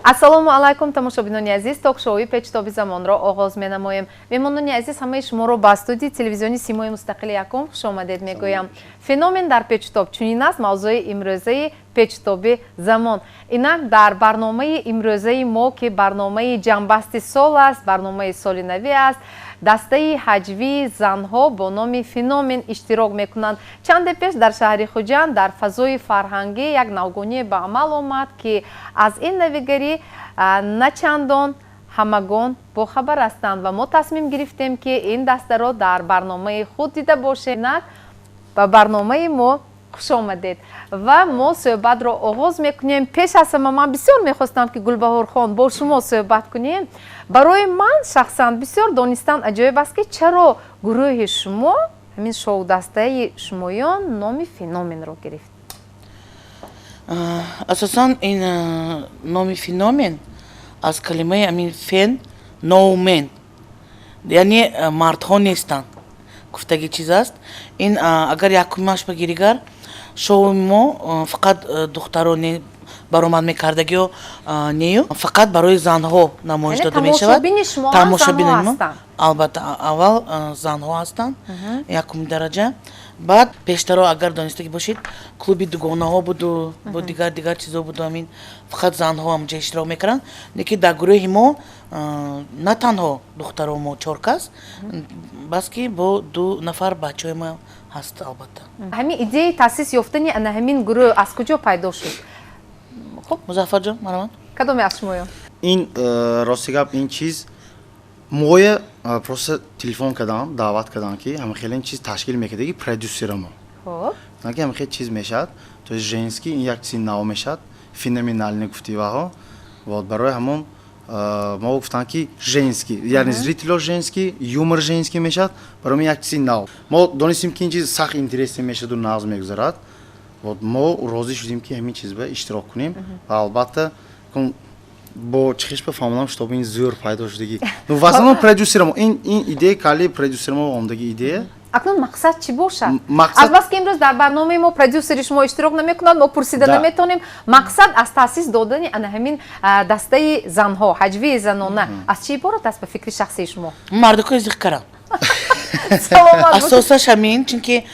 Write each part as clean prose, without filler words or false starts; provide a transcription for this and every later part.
Ассалому алайкум, тамошобинони азиз, ток-шоуи Печтоби замонро оғоз менамоем. Меҳмонони азиз, ҳамаи шуморо ба студияи телевизиони Симои мустақили якум хуш омадед мегӯям. Феномен дар Печтоб чунин аст мавзӯи имрӯзаи Печтоби замон. Инак дар барномаи имрӯзаи мо, ки барномаи ҷамъбасти сол аст, барномаи соли навӣ аст, дастаи ҳаҷвии занҳо бо номи Феномен иштирок мекунанд. Чанде пеш дар шаҳри Хуҷанд дар фазои фарҳангӣ як навгоние ба амал омад, ки аз ин навигарӣ на чандон ҳамагон бохабар ҳастанд ва мо тасмим гирифтем, ки ин дастаро дар барномаи худ дида бошем. Инак ба барномаи мо хуш омадед ва мо суҳбатро оғоз мекунем. Пеш аз ҳама ман бисёр мехостам, ки Гулбаҳорхон бо шумо суҳбат кунем. Барои ман шахсан бисёр донистан аҷоиб аст, ки чаро гурӯҳи шумо, ҳамин шоу-дастаи шумоён номи Феноменро гирифт? Асосан ин номи Феномен аз калимаи ҳамин фен ноумен, яъне мардҳо нестанд гуфтаги чиз аст. Ин агар якумаш багиригар, шоуи мо фақат духтаро баромад мекардагиё нею, фақат барои занҳо намоиш дода мешавад. Тамошобини мо албатта аввал занҳо ҳастанд, якум дараҷа. Баъд пештаро агар донистагӣ бошед, клуби дугонаҳо буду бо дигар дигар чизо буду, ҳамин фақат занҳо ҳамҷа иштирок мекарданд. Лекин дар гурӯҳи мо на танҳо духтаро, мо чор кас, баски бо ду нафар бачаҳои мо ҳаст албатта. Ҳамин идеяи таъсис ёфтани ана ҳамин гурӯҳ аз куҷо пайдо шуд? Хуб, Музаффарҷон, марҳамат. Кадоме аз шумоён? Ин рости гап, ин чиз моя просто телефон кардам, даъват кардам, ки ҳамин ин чиз ташкил мекардаги продюсерамо, ки ҳамин хел чиз мешавад, то есть женский, ин як чизи нав мешавад, феноменальный гуфти ваҳо. Вот барои ҳамон мо гуфтам, ки женский, яъне зритело женский, юмор женский мешавад. Барои мо як чизи нав, мо донистем, ки ин чиз сахт интересный мешаваду нағз мегузарад. Вот мо розӣ шудем, ки ҳамин чиз ба иштирок кунем ва албатта бо чихиш бафаҳмонам, чтобы ин зӯр пайдо шудагӣ. Ну, в основном продюсерамо ин идея кали продюсерамо омдаги идея. Акнун мақсад чӣ бошад? Азбаски имрӯз дар барномаи мо продюсери шумо иштирок намекунад, мо пурсида наметавонем. Мақсад аз таъсис додани ана ҳамин дастаи занҳо, ҳаҷвии занона, аз чӣ иборат аст ба фикри шахсии шумо? Мардакои зиқ карам, асосаш ҳамин, чунки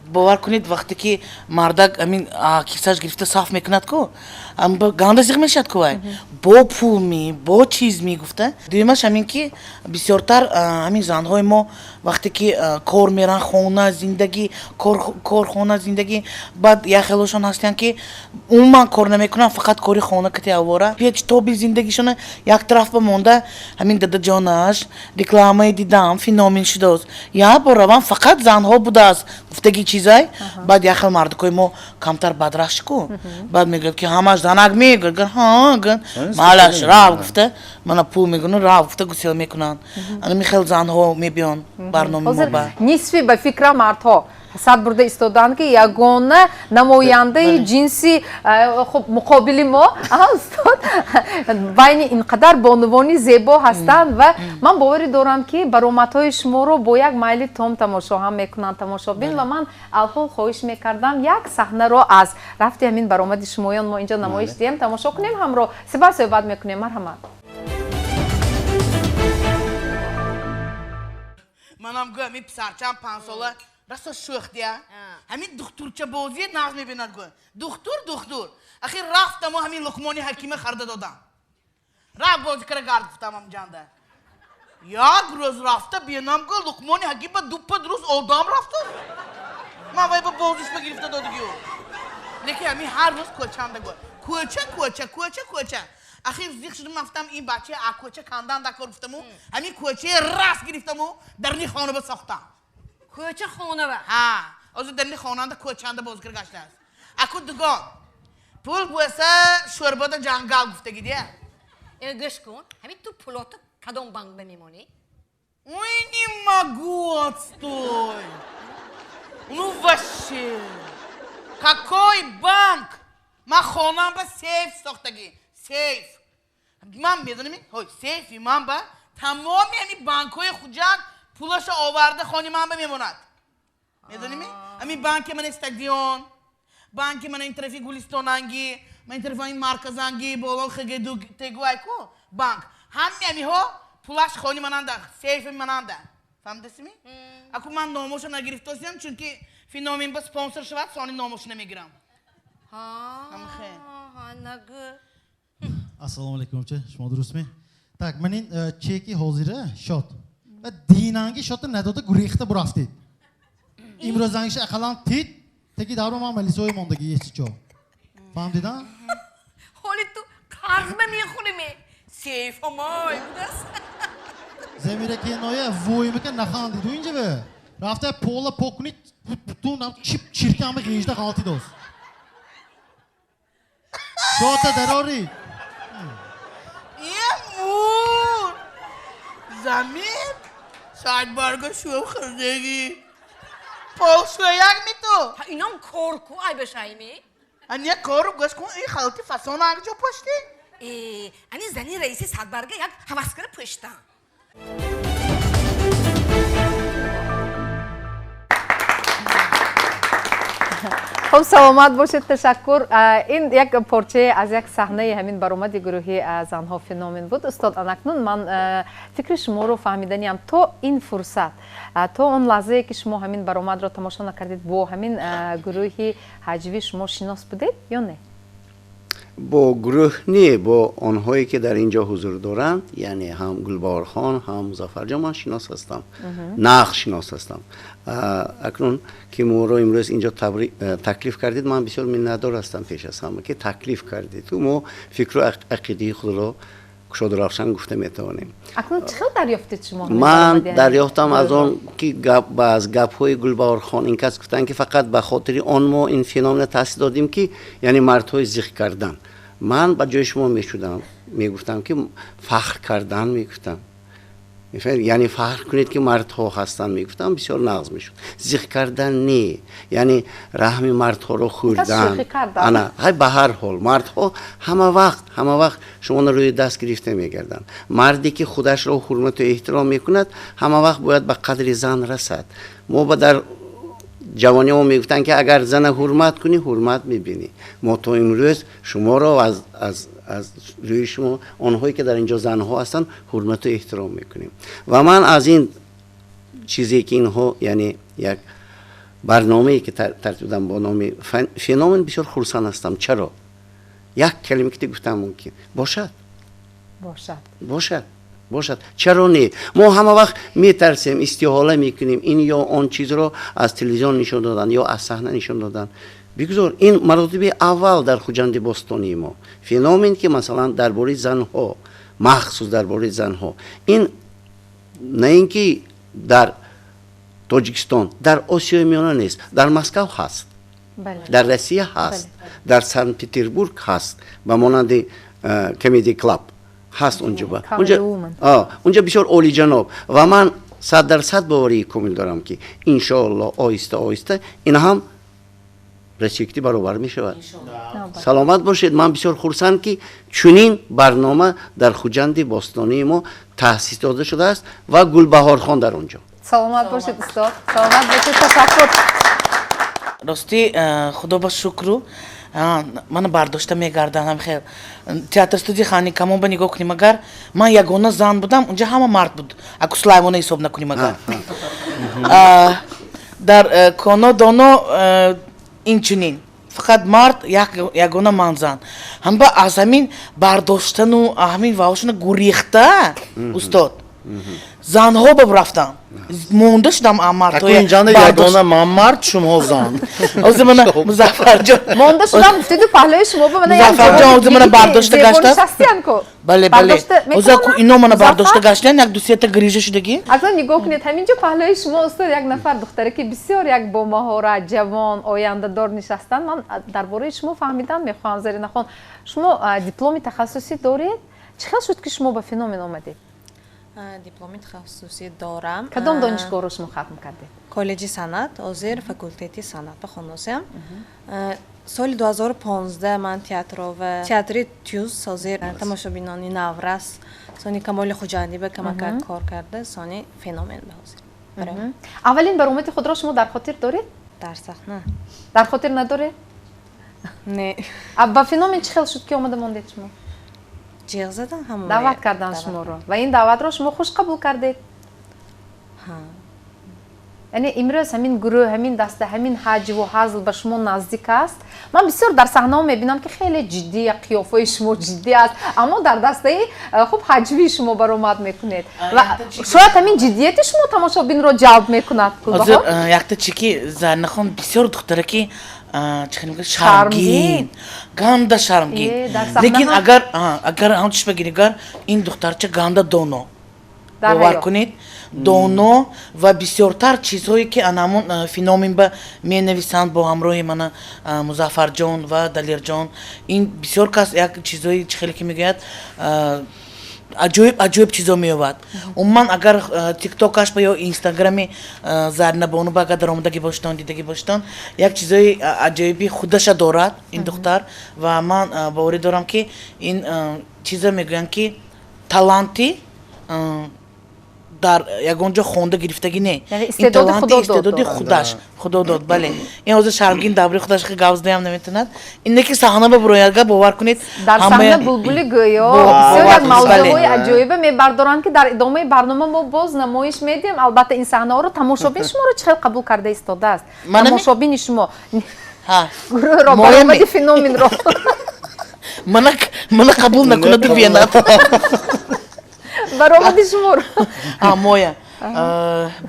бовар кунед, вақте ки мардак ҳамин кисаш гирифта саф мекунад ку, ганда зиқ мешавад ку, вай бо пулми, бо чиз мегуфта. Дуюмаш ҳамин, ки бисёртар ҳамин занҳои мо вақте ки кор меран, хона, зиндагӣ, кор, хона, зиндагӣ, баъд як хелошон ҳастанд, ки умуман кор намекунанд, фақат кори хона кати авора, печ тоби зиндагишона як тараф ба монда. Ҳамин дадаҷонаш рекламаи дидам, феномен шудааст, як бор равам, фақат занҳо будааст гуфтаги чизай. Баъд як хел мардакои мо камтар бадраш ку, баъд мегӯяд, ки ҳамаш занак мегӯяд, ҳа, малаш рав гуфта, мана пул мегӯна, рав гуфта гусел мекунанд. Ана хел занҳо мебиён барномаи мо ба. Нисфи ба фикра мардҳо сад бурда истоданд, ки ягона намояндаи ҷинси хуб муқобили мо, устод, байни ин қадар бонувони зебо ҳастанд. Ва ман боварӣ дорам, ки баромадҳои шуморо бо як майли том тамошо ҳам мекунанд тамошобин. Ва ман алҳол хоҳиш мекардам, як саҳнаро аз рафти ҳамин баромади шумоён мо инҷо намоиш диҳем, тамошо кунем ҳамроҳ, сипас суҳбат мекунем. Марҳамат. Манам гӯям, ин писарчам 5 сола расо шӯх дия, ҳамин духтурча бозие нағз мебинад, гӯ духтур, духтур. Ахир рафтамо, ҳамин Луқмони ҳакима харда додам, рафт бозӣ кара гард гуфтам. Ҳамҷанда як рӯз рафта бинам, гӯ Луқмони ҳаким ба дуппа дуруст одам рафта, ман вай ба бозишба гирифта додагиё. Лекин ҳамин ҳар рӯз кӯчанда, гӯ кӯча, кӯча, кӯча, кӯча. Ахир зиқ шудам, рафтам, ин бача а кӯча кандан дакор гуфтаму, ҳамин кӯчаи раст гирифтаму дарни хона сохтам. Кӯча хонава? Ҳа, ҳозир дарни хонанда кӯчанда бозгир гаштааст. Аку дугон пул буэса, шӯрбода ҷангал гуфтагӣ дия. Э, гӯш кун, ҳамин ту пулото кадом банк ба мемонӣ? Ой, не могу, отстой, ну вообще какой банк? Ман хонам ба сейф сохтагӣ, сейф. Ман медонам, ҳой, сейфи ман ба тамоми ҳамин банкҳои Хуҷанд пулашо оварда хони ман ба мемонад, медоними? Ҳамин банки мана стадион, банки мана ин тарафи Гулистонангӣ, Ман телефони марказанги боло хгду тегуайку банк. Ҳамми амиҳо пулаш хони мананда, сейфи мананда. Фаҳмидасими? Аку ман номоша нагирифтосиям, чунки феномен ба спонсор шавад, сони номоша намегирам. Ассалому алайкум, шумо дурустми? Так, ман ин чеки ҳозира шот. Ва динанги шотро надода гурехта бурафтид. Имрӯзангиша ақаллан тит, теги давра ман малисои мондаги ечи чо. Фаҳмдида? Ҳоли ту қарзма мехӯрими. Сейфамой будас. Замира киноя воймика нахандиду инҷа. Рафта пола покунид, бутун чип чирками ғижда ғалтидос. Шота дарори. Мур! Замир! Садбарга шуам хӯрдагӣ. Пол шӯяк ми ту? Инам кор ку ай бешайми? Ания кору гӯш кун, ин халати фасон ак ҷо пошти? Ани зани раиси садбарга як ҳаваскара пӯштам. Хуб, саломат бошед, ташаккур. Ин як порчае аз як саҳнаи ҳамин баромади гурӯҳи занҳо феномен буд. Устод, анакнун ман фикри шуморо фаҳмиданиам. То ин фурсат, то он лаҳзае ки шумо ҳамин баромадро тамошо накардед, бо ҳамин гурӯҳи ҳаҷвӣ шумо шинос будед ё не? Бо гурӯҳ не, бо онҳое ки дар ин ҷо ҳузур доранд, яъне ҳам Гулбаҳорхон, ҳам Музаффарҷон, ман шинос ҳастам, нағз шинос ҳастам. Акнун ки моро имрӯз инҷо таклиф кардед, ман бисёр миннатдор ҳастам пеш аз ҳама ки таклиф кардед. Мо фикру ақидаи худро кушоду равшан гуфта метавонем. Акнун чӣ хел дарёфтед шумо? Ман дарёфтам аз он ки аз гапҳои Гулбаҳорхон ин кас гуфтанд ки фақат ба хотири он мо ин феноменро таъсис додем ки яъне мардҳои зиқ кардан. Ман ба ҷои шумо мешудам, мегуфтам ки фахр кардан мегуфтам. Яъне фахр кунед ки мардҳо ҳастанд мегуфтам, бисёр нағз мешуд. Зиқ кардан не, яъне раҳми мардҳоро хӯрдан. Ана, ҳай ба ҳар ҳол мардҳо ҳама вақт шуморо рӯи даст гирифта мегарданд. Марде ки худашро ҳурмату эҳтиром мекунад, ҳама вақт бояд ба қадри зан расад. Мо ба дар ҷавониҳо мегуфтанд ки агар зана ҳурмат кунӣ, ҳурмат мебинӣ. Мо то имрӯз шуморо аз рӯи шумо онҳое ки дар инҷо занҳо ҳастанд ҳурмату эҳтиром мекунем. Ва ман аз ин чизе ки инҳо, яъне як барномае ки тартиб додам бо номи феномен, бисёр хурсанд ҳастам. Чаро? Як калима ки гуфтам мумкин бошад, бошад, бошад, бошад. Чаро не? Мо ҳама вақт метарсем, истиҳола мекунем ин ё он чизро аз телевизион нишон додан ё аз саҳна нишон додан. Бигузор ин маротиби аввал дар Хуҷанди бостонии мо феномен ки масалан дар бораи занҳо, махсус дар бораи занҳо, ин на ин ки дар Тоҷикистон, дар Осиёи Миёна нест, дар Москав ҳаст, дар Россия ҳаст, дар Санкт Петербург ҳаст, ба монанди Comedy Club ҳаст онҷо. Онҷо бисёр олиҷаноб. Ва ман 100% боварии комил дорам ки иншоалло оҳиста оҳиста ин ҳам расикти баробар мешавад. Саломат бошед. Ман бисёр хурсанд ки чунин барнома дар Хуҷанди бостонии мо таъсис дода шудааст ва Гулбаҳорхон дар он ҷо. Саломат бошед, устод. Саломат бошед, ташаккур. Рости худо ба шукру мана бардошта мегарданам хел. Театр студия Хани Камон ба нигоҳ кунем агар, ман ягона зан будам, унҷа ҳама мард буд. Аку Сулаймона ҳисоб накунем агар. Дар Коно Доно инчунин фақат мард, ягона ман зан. Ҳамба аз ҳамин бардоштану ҳамин ваошана гурехта, устод, занҳо ба рафтам. Монда шудам мардҳоя. Инҷанда ягона ман мард, шумо зан. Ҳозир мана Музаффарҷон. Монда шудам гуфтиду паҳлӯи шумо ба мана як Музаффарҷон ҳозир мана бардошта гаштааст. Бале, бале. Ҳозир ку ино мана бардошта гаштаянд, як ду сета грижа шудагӣ. Акнун нигоҳ кунед, ҳамин ҷо паҳлӯи шумо устод як нафар духтаре ки бисёр як бомаҳорат, ҷавон, ояндадор нишастанд. Ман дар бораи шумо фаҳмидан мехоҳам, Заринахон. Шумо дипломи тахассусӣ доред? Чӣ хел шуд ки шумо ба феномен омадед? Дипломи тахассусӣ дорам. Кадом донишгоҳро шумо хатм кардед? Коллеҷи санъат, ҳозир факултети санъат ба хоносиям. Соли 2015 ман театро ва театри Тюз, ҳозир тамошобинони наврас, сони Камоли Хуҷандӣ ба камакак кор карда, сони феномен ба ҳозир. Аввалин баромади худро шумо дар хотир доред? Дар саҳна. Дар хотир надоред? Не. Ба Феномен чӣ хел шуд, ки омада мондед шумо? Ҷеғ задан ҳама. Даъват кардан шуморо, ва ин даъватро шумо хуш қабул кардед. Яъне имрӯз ҳамин гурӯҳ, ҳамин даста, ҳамин ҳаҷву ҳазл ба шумо наздик аст. Ман бисёр дар саҳнаҳо мебинам, ки хеле ҷиддӣ, як қиёфаи шумо ҷиддӣ аст, аммо дар дастаи хуб ҳаҷвии шумо баромад мекунед, ва шояд ҳамин ҷиддияти шумо тамошобинро ҷалб мекунад. Ҳозир якта чи ки Заринахон бисёр духтара ки шармгин, ганда шармгин, лекин агар ҳамчиш багирӣ, агар ин духтарча ганда доно, бовар кунед, доно ва бисёртар чизҳое ки анамон Феномен ба менависанд бо ҳамроҳи мана Музаффарҷон ва Далерҷон, ин бисёр кас як чизҳои чӣ хеле ки мегӯяд, аҷоиб аҷоиб чизо меёбад. Умуман, агар Тиктокаш ба ё Инстаграми Заринабону ба агар даромадагӣ бошедон, дидагӣ бошедон, як чизои аҷоиби худаша дорад ин духтар. Ва ман боварӣ дорам, ки ин чиза мегӯянд, ки таланти дар ягон ҷо хонда гирифтагӣ не, ин таланти истеъдоди худаш Худо дод. Бале, ин ҳозир шармгин, даври худаш гап задаям наметавонад. Ине ки саҳна бабурояд, бовар кунед. Дар саҳна булбули гӯё, бисёр як мавзӯъҳои аҷоибе мебардоранд, ки дар идомаи барнома мо боз намоиш медиҳем. Албатта, ин саҳнаҳоро тамошобин шуморо чӣ хел қабул карда истодааст? Тамошобини шумо гурӯҳро, баромади Феноменро? Мана қабул накунаду бенад. Баромади шуморо. Моя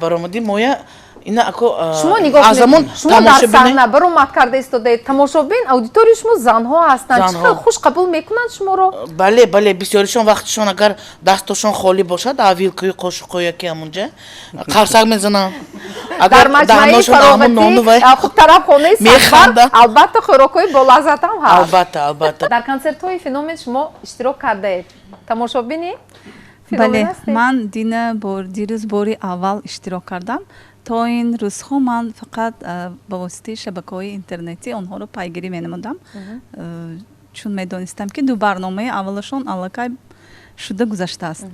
баромади моя ина ако Шумо нигоҳ, шумо дар саҳна баромад карда истодаед, тамошобин, аудиторияи шумо занҳо ҳастанд. Чӣ хел хуш қабул мекунанд шуморо? Бале, бисёришон вақтишон агар дастошон холӣ бошад, вилкаи қошуқҳо яки ҳамунҷа қарсак мезананд. Дар маҷмӯаи фароғатӣ, хуб, тарабхонаи сафар, албатта, хӯрокҳои болаззат ҳам ҳаст. Албатта. Дар консертҳои Феномен шумо иштирок кардаед, тамошобини? Бале, ман дина дирӯз бори аввал иштирок кардам. То ин рӯзҳо ман фақат ба воситаи шабакаҳои интернетӣ онҳоро пайгирӣ менамудам, чун медонистам, ки ду барномаи аввалашон аллакай шуда гузаштааст.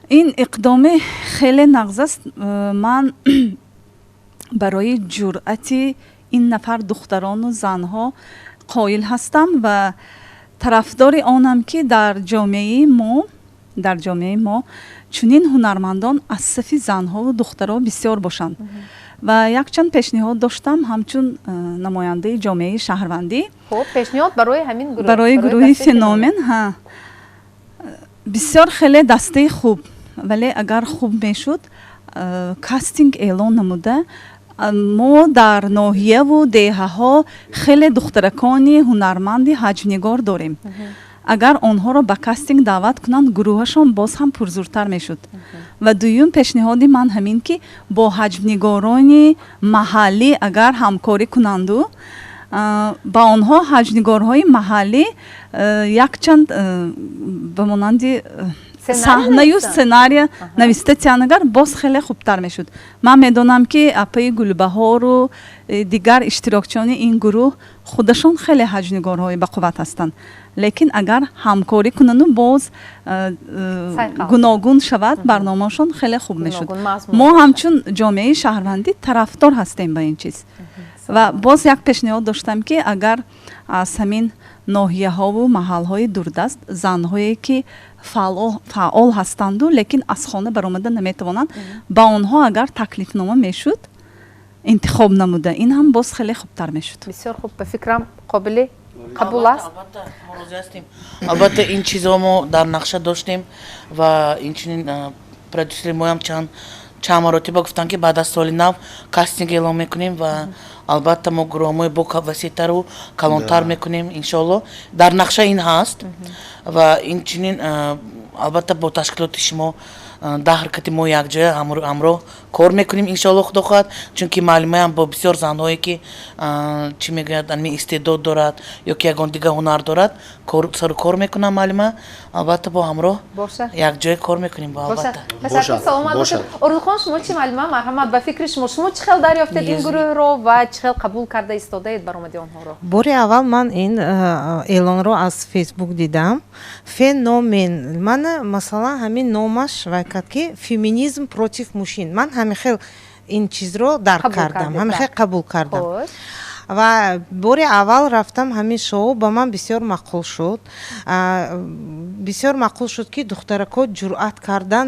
Ин иқдоми хеле нағз аст. Ман барои ҷуръати ин нафар духтарону занҳо қоил ҳастам ва тарафдори онам, ки дар ҷомеаи мо чунин ҳунармандон аз сафи занҳову духтаро бисёр бошанд. Ва якчанд пешниҳод доштам ҳамчун намояндаи ҷомеаи шаҳрвандӣ. Хуб, пешниҳод барои ҳамин гурӯҳ? Барои гурӯҳи Феномен. Ҳа, бисёр хеле дастаи хуб, вале агар хуб мешуд, кастинг эълон намуда, мо дар ноҳияву деҳаҳо хеле духтаракони ҳунарманди ҳаҷвнигор дорем. Агар онҳоро ба кастинг даъват кунанд, гурӯҳашон боз ҳам пурзуртар мешуд. Ва дуюм пешниҳоди ман ҳамин, ки бо ҳаҷвнигорони маҳаллӣ агар ҳамкорӣ кунанду ба онҳо ҳаҷвнигорҳои маҳаллӣ якчанд ба монанди саҳнаю сценария нависта тиҳанд, агар боз хеле хубтар мешуд. Ман медонам, ки апаи Гулбаҳору дигар иштирокчиёни ин гурӯҳ худашон хеле ҳаҷвнигорҳои бақувват ҳастанд, лекин агар ҳамкорӣ кунанду боз гуногун шавад барномаашон, хеле хуб мешуд. Мо ҳамчун ҷомеаи шаҳрвандӣ тарафдор ҳастем ба ин чиз. Ва боз як пешниҳод доштам, ки агар аз ҳамин ноҳияҳову маҳалҳои дурдаст занҳое ки фаъол ҳастанду, лекин аз хона баромада наметавонанд, ба онҳо агар таклифнома мешуд, интихоб намуда, ин ҳам боз хеле хубтар мешуд. Бисёр хуб, ба фикрам, қобили қабул аст. Мо розӣ ҳастем. Албатта, ин чизҳо мо дар нақша доштем ва инчунин продюсери моям чанд маротиба гуфтанд, ки баъд аз соли нав кастинг эълон мекунем ва албатта мо гурӯҳҳои бо васеътару калонтар мекунем, иншоалло. Дар нақша ин ҳаст. Ва инчунин, албатта, бо ташкилоти шумо дар ҳаракати мо якҷоя ҳамроҳ кор мекунем, иншоалло, Худо хоҳад, чунки муаллимаям бо бисёр занҳое ки чӣ мегӯяд, ами истеъдод дорад ё ки ягон дигар ҳунар дорад, сару кор мекунам. Муаллима, албатта, бо ҳамроҳ якҷоя кор мекунем. Албатта. Саломат бошед. Орзухон, шумо чӣ, муаллима, марҳамат, ба фикри шумо, шумо чӣ хел дарёфтед ин гурӯҳро ва чӣ хел қабул карда истодаед баромади онҳоро? Бори аввал ман ин эълонро аз Фейсбук дидам. Феномен, мана, масалан, ҳамин номаш вай кард, ки феминизм против мужчин. Ман ҳамин хел ин чизро дарк кардам, ҳамин хел қабул кардам. Ва бори аввал рафтам ҳамин шоу, ба ман бисёр маъқул шуд. Бисёр маъқул шуд, ки духтаракҳо ҷуръат кардан,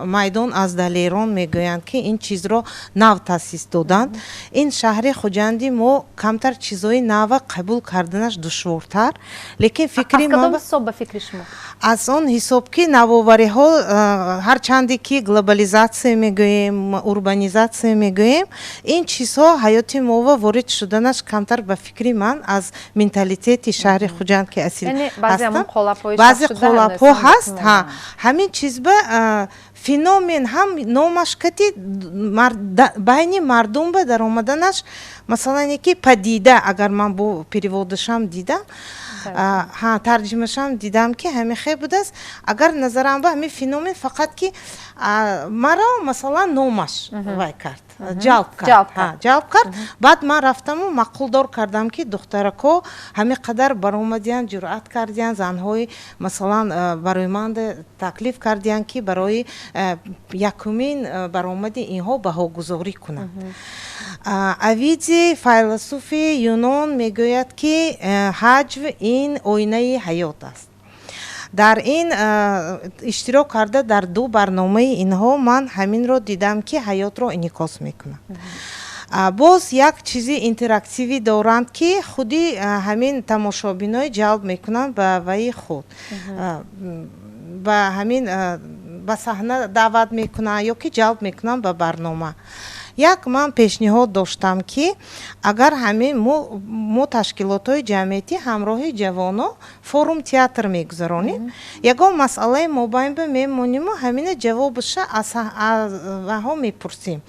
майдон аз далерон мегӯянд, ки ин чизро нав таъсис доданд. Ин шаҳри Хуҷанди мо камтар чизҳои нава қабул карданаш душвортар, лекин фикри ман ҳисоб ба фикри шумо? Аз он ҳисоб, ки навовариҳо, ҳарчанде ки глобализатсия мегӯем, урбанизатсия мегӯем, ин чизҳо ҳаёти мова ворид шуданаш камтар, ба фикри ман, аз менталитети шаҳри Хуҷанд, ки асил баъзе қолабҳо ҳаст. Ҳамин чиз ба феномен ҳам номаш кати байни мардум ба даромаданаш, масалан, ки падида, агар ман бо перевод ашам дидам, ҳа, тарҷимашам дидам, ки ҳамин хел будааст. Агар назарам ба ҳамин феномен, фақат ки маро, масалан, номаш вай кард, ҷалб кард, ҷалб кард. Баъд ман рафтаму маъқулдор кардам, ки духтаракҳо ҳамин қадар баромадиянд, ҷуръат кардиянд, занҳои, масалан, барои ман таклиф кардиянд, ки барои якумин баромади инҳо баҳогузорӣ кунанд. Овидий, файласуфи юнон, мегӯяд, ки ҳаҷв ин оинаи ҳаёт аст. Дар ин иштирок карда дар ду барномаи инҳо ман ҳаминро дидам, ки ҳаётро инъикос мекунад. Боз як чизи интерактивӣ доранд, ки худи ҳамин тамошобинои ҷалб мекунанд ба ваи худ, ба ҳамин ба саҳна даъват мекунанд ё ки ҷалб мекунанд ба барнома. Як ман пешниҳод доштам, ки агар ҳамин мо ташкилотҳои ҷамъиятӣ ҳамроҳи ҷавоно форум театр мегузаронем, ягон масъалаи мобайнба мемониму ҳамина ҷавобаша аз ваҳо мепурсем,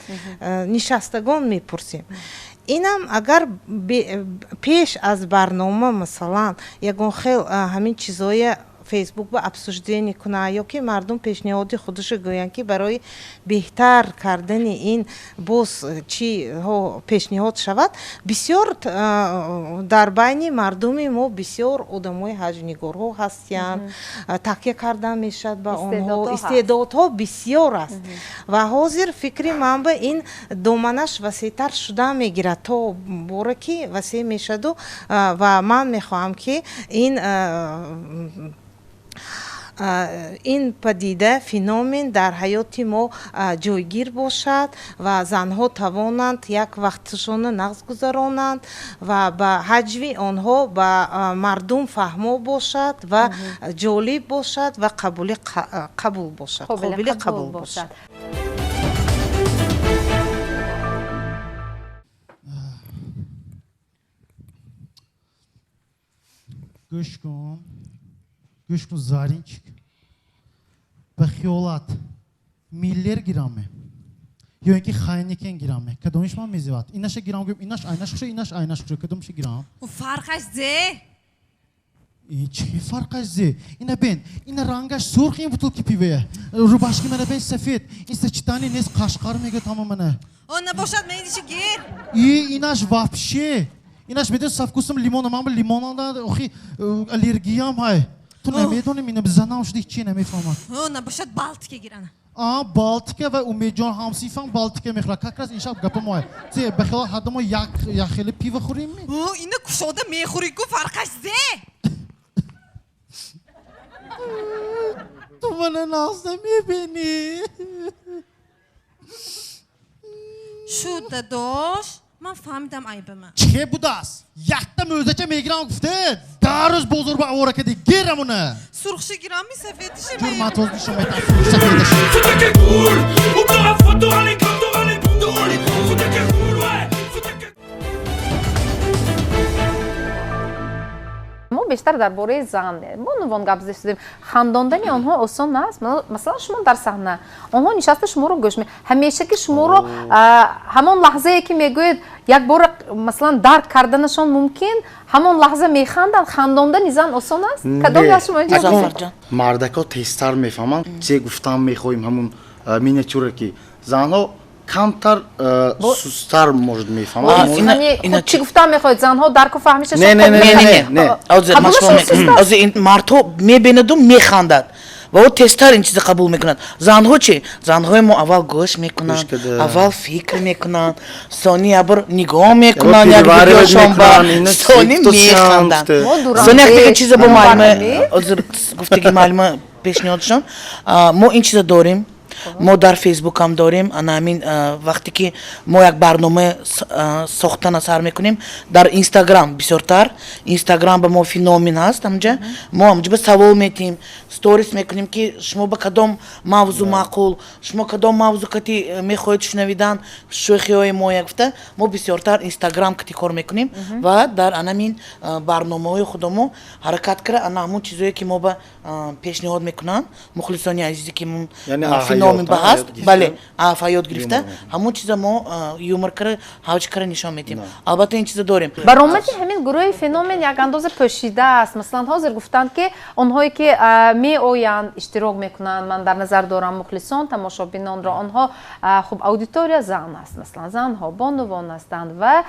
нишастагон мепурсем. Инам агар пеш аз барнома, масалан, ягон хел ҳамин чизҳоя Фейсбук ба обсуждение кунанд ё ки мардум пешниҳоди худашо гӯянд, ки барои беҳтар кардани ин боз чиҳо пешниҳод шавад. Бисёр дар байни мардуми мо бисёр одамои ҳаҷвнигорҳо ҳастиянд, такя кардан мешавад ба онҳо, истеъдодҳо бисёр аст. Ва ҳозир фикри ман ба ин доманаш васеътар шуда мегирад, то боре ки васеъ мешаду. Ва ман мехоҳам, ки ин падида, феномен, дар ҳаёти мо ҷойгир бошад ва занҳо тавонанд як вақташонро нағз гузаронанд ва ба ҳаҷви онҳо ба мардум фаҳмо бошад ва ҷолиб бошад ва қабул бошад, қобили қабул бошад. Гӯш кун, гӯш кун, Заринчик, ба хиёлат Миллер гираме ё ин ки Хайнекен гираме, кадомиш ман мезебад? Инаша гирам, гӯем, инаш айнаш хуша, инаш айнаш хуша, кадомиша гирам? Фарқаш зе? Чӣ фарқаш зе? Ина бен, ина рангаш сурх, ин бутылки пиве, рубашки мана бен, сафед, ин сочетание нест, қашқар мегӯяд ҳама мана. О, набошад, ман гир. И инаш вообще, инаш медон со вкусом лимона, ман ба лимонада охи аллергиям ҳай. Ту намедонем, ина занам шуди, ҳеч намефаҳмад. О, набошад, Балтика гирана. А, Балтика ва Умедҷон ҳамсинфам Балтика мехӯрад. Как раз ин шаб гапа моя. Зе, ба хиёл ҳарду мо як хеле пиво хӯрем ми? О, ина кушода мехӯрӣ ку, фарқаш зе? Ту мана нағз намебинӣ. Шуд, дадош, ман фаҳмидам айбама. Чӣ будааст? Якта мӯзача мегирам гуфте, дар рӯз бозор ба овора кардӣ, гирам уна. Сурхша гирам ми, сафедиша? Ҷур, ман тоз нишон метам сафедиша. Мо бештар дар бораи зан бонувон гап зада шудем. Хандондани онҳо осон аст. Масалан, шумо дар саҳна, онҳо нишаста шуморо гӯш ҳамеша ки шуморо ҳамон лаҳзае ки мегӯед, як бора, масалан, дарк карданашон мумкин, ҳамон лаҳза механданд. Хандондани зан осон аст? Кадоме аз шумо инҷо? Мардакҳо тезтар мефаҳманд, чизе гуфтан мехоҳем, ҳамун миниатюра, ки занҳо камтар, сустар, может, мефаҳманд. Чӣ гуфтан мехоҳед? Занҳо дарку фаҳмиша? Не, не, не, не. Ҳозир ин мардҳо мебинаду механдад. Ва ӯ тезтар ин чиза қабул мекунад. Занҳо чӣ? Занҳои мо аввал гӯш мекунанд, аввал фикр мекунанд, сони ябор нигоҳ мекунанд якдигаршон, ба сони механданд. Сони якдига чиза бо муаллима ҳозир гуфтаги, муаллима пешниҳодшон, мо ин чиза дорем, мо дар Фейсбукам дорем. Ана ҳамин вақте ки мо як барнома сохтана сар мекунем, дар Инстаграм, бисёртар Инстаграм ба мо феномен ҳаст, ҳамҷа мо ҳамҷа ба савол метиҳем, сторис мекунем, ки шумо ба кадом мавзӯ маъқул, шумо кадом мавзӯ кати мехоҳед шунавидан шӯхиҳои мо, як гуфта мо бисёртар Инстаграм кати кор мекунем ва дар анамин барномаҳои худамо ҳаракат кара, ана ҳамун чизое ки мо ба пешниҳод мекунанд мухлисони азизе, ки феномен ба ҳаст, бале, ҳаёт гирифта, ҳамун чиза мо юмор кара, ҳавҷ кара нишон медиҳем. Албатта, ин чиза дорем. Баромади ҳамин гурӯҳи феномен як андоза пӯшида аст. Масалан, ҳозир гуфтанд, ки онҳое ки меоянд, иштирок мекунанд, ман дар назар дорам мухлисон, тамошобинонро, онҳо хуб, аудитория зан аст, масалан, занҳо, бонувон ҳастанд ва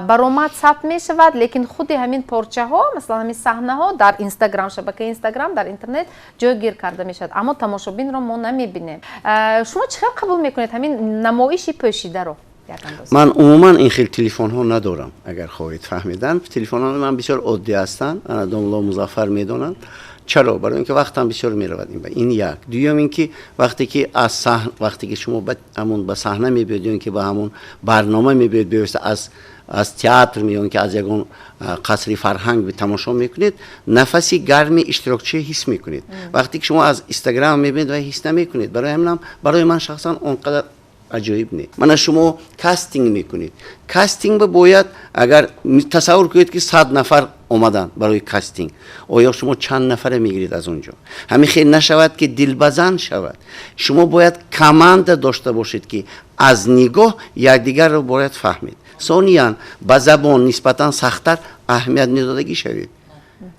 баромад сабт мешавад, лекин худи ҳамин порчаҳо, масалан, ҳамин саҳнаҳо дар Инстаграм, шабакаи Инстаграм, дар интернет ҷойгир карда мешавад, аммо тамошобинро мо намебинем. Шумо чӣ хел қабул мекунед ҳамин намоиши пӯшидаро? Ман умуман ин хел телефонҳо надорам. Агар хоҳед фаҳмидан, телефонҳои ман бисёр оддӣ ҳастанд, ана домулло Музаффар медонанд чаро. Барои ин ки вақтам бисёр меравад. Ин як. Дуюм ин ки вақте ки аз саҳн, вақте ки шумо ҳамун ба саҳна мебиёед ё ин ки ба ҳамун барнома мебиёед, бевосита аз театр ё ин ки аз ягон қасри фарҳанг тамошо мекунед, нафаси гарми иштирокчиро ҳис мекунед. Вақте ки шумо аз Инстаграм мебинед ва ҳис намекунед. Барои ҳаминам барои ман шахсан он қадар аҷоиб не. Мана шумо кастинг мекунед, кастинг ба бояд, агар тасаввур кунед, ки 100 нафар омаданд барои кастинг, оё шумо чанд нафаре мегиред аз он ҷо? Ҳамин хел нашавад, ки дилбазан шавад. Шумо бояд команда дошта бошед, ки аз нигоҳ якдигарро бояд фаҳмед. Сониян, ба забон нисбатан сахттар аҳамият медодагӣ шавед.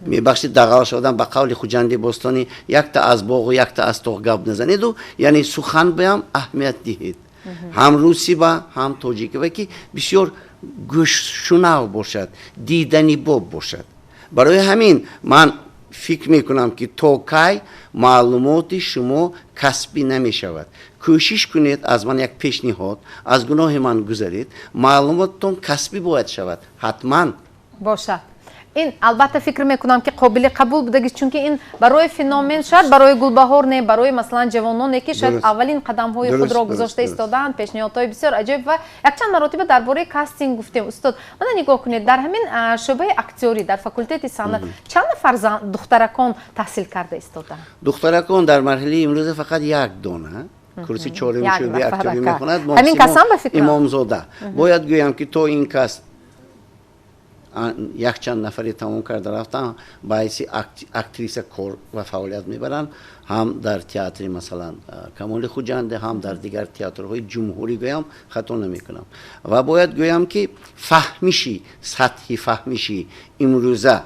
Мебахшид, дағал шудам, ба қавли Хуҷанди бостонӣ, якта аз боғу якта аз тоғ гап назанеду, яъне сухан баям аҳамият диҳед, ҳам русӣ ба, ҳам тоҷикӣ ба, ки бисёр гӯшшунав бошад, дидани боб бошад. Барои ҳамин ман фикр мекунам, ки то кай маълумоти шумо касбӣ намешавад, кӯшиш кунед, аз ман як пешниҳод, аз гуноҳи ман гузаред, маълумоттон касбӣ бояд шавад ҳатман. Бошад. Ин албатта, фикр мекунам, ки қобили қабул будагист, чунки ин барои феномен, шояд барои Гулбаҳор не, барои, масалан, ҷавононе, ки шояд аввалин қадамҳои худро гузошта истодаанд, пешниҳодҳои бисёр аҷоиб. Ва якчанд маротиба дар бораи кастинг гуфтем. Устод, мана нигоҳ кунед, дар ҳамин шӯъбаи актёрӣ дар факултети санъат чанд нафар духтаракон таҳсил карда истодаанд? Духтаракон дар марҳилаи имрӯза фақат як дона, курси чорюми шӯъбаи актёрӣ мехонад. Ҳамин касам ба фикрам. Имомзода. Бояд гӯям, ки то ин кас якчанд нафаре тамом карда рафтан, ба ҳайси актриса кор ва фаъолият мебаранд, ҳам дар театри, масалан, Камоли Хуҷанде, ҳам дар дигар театрҳои ҷумҳурӣ, гӯям хато намекунам. Ва бояд гӯям, ки фаҳмиши, сатҳи фаҳмиши имрӯза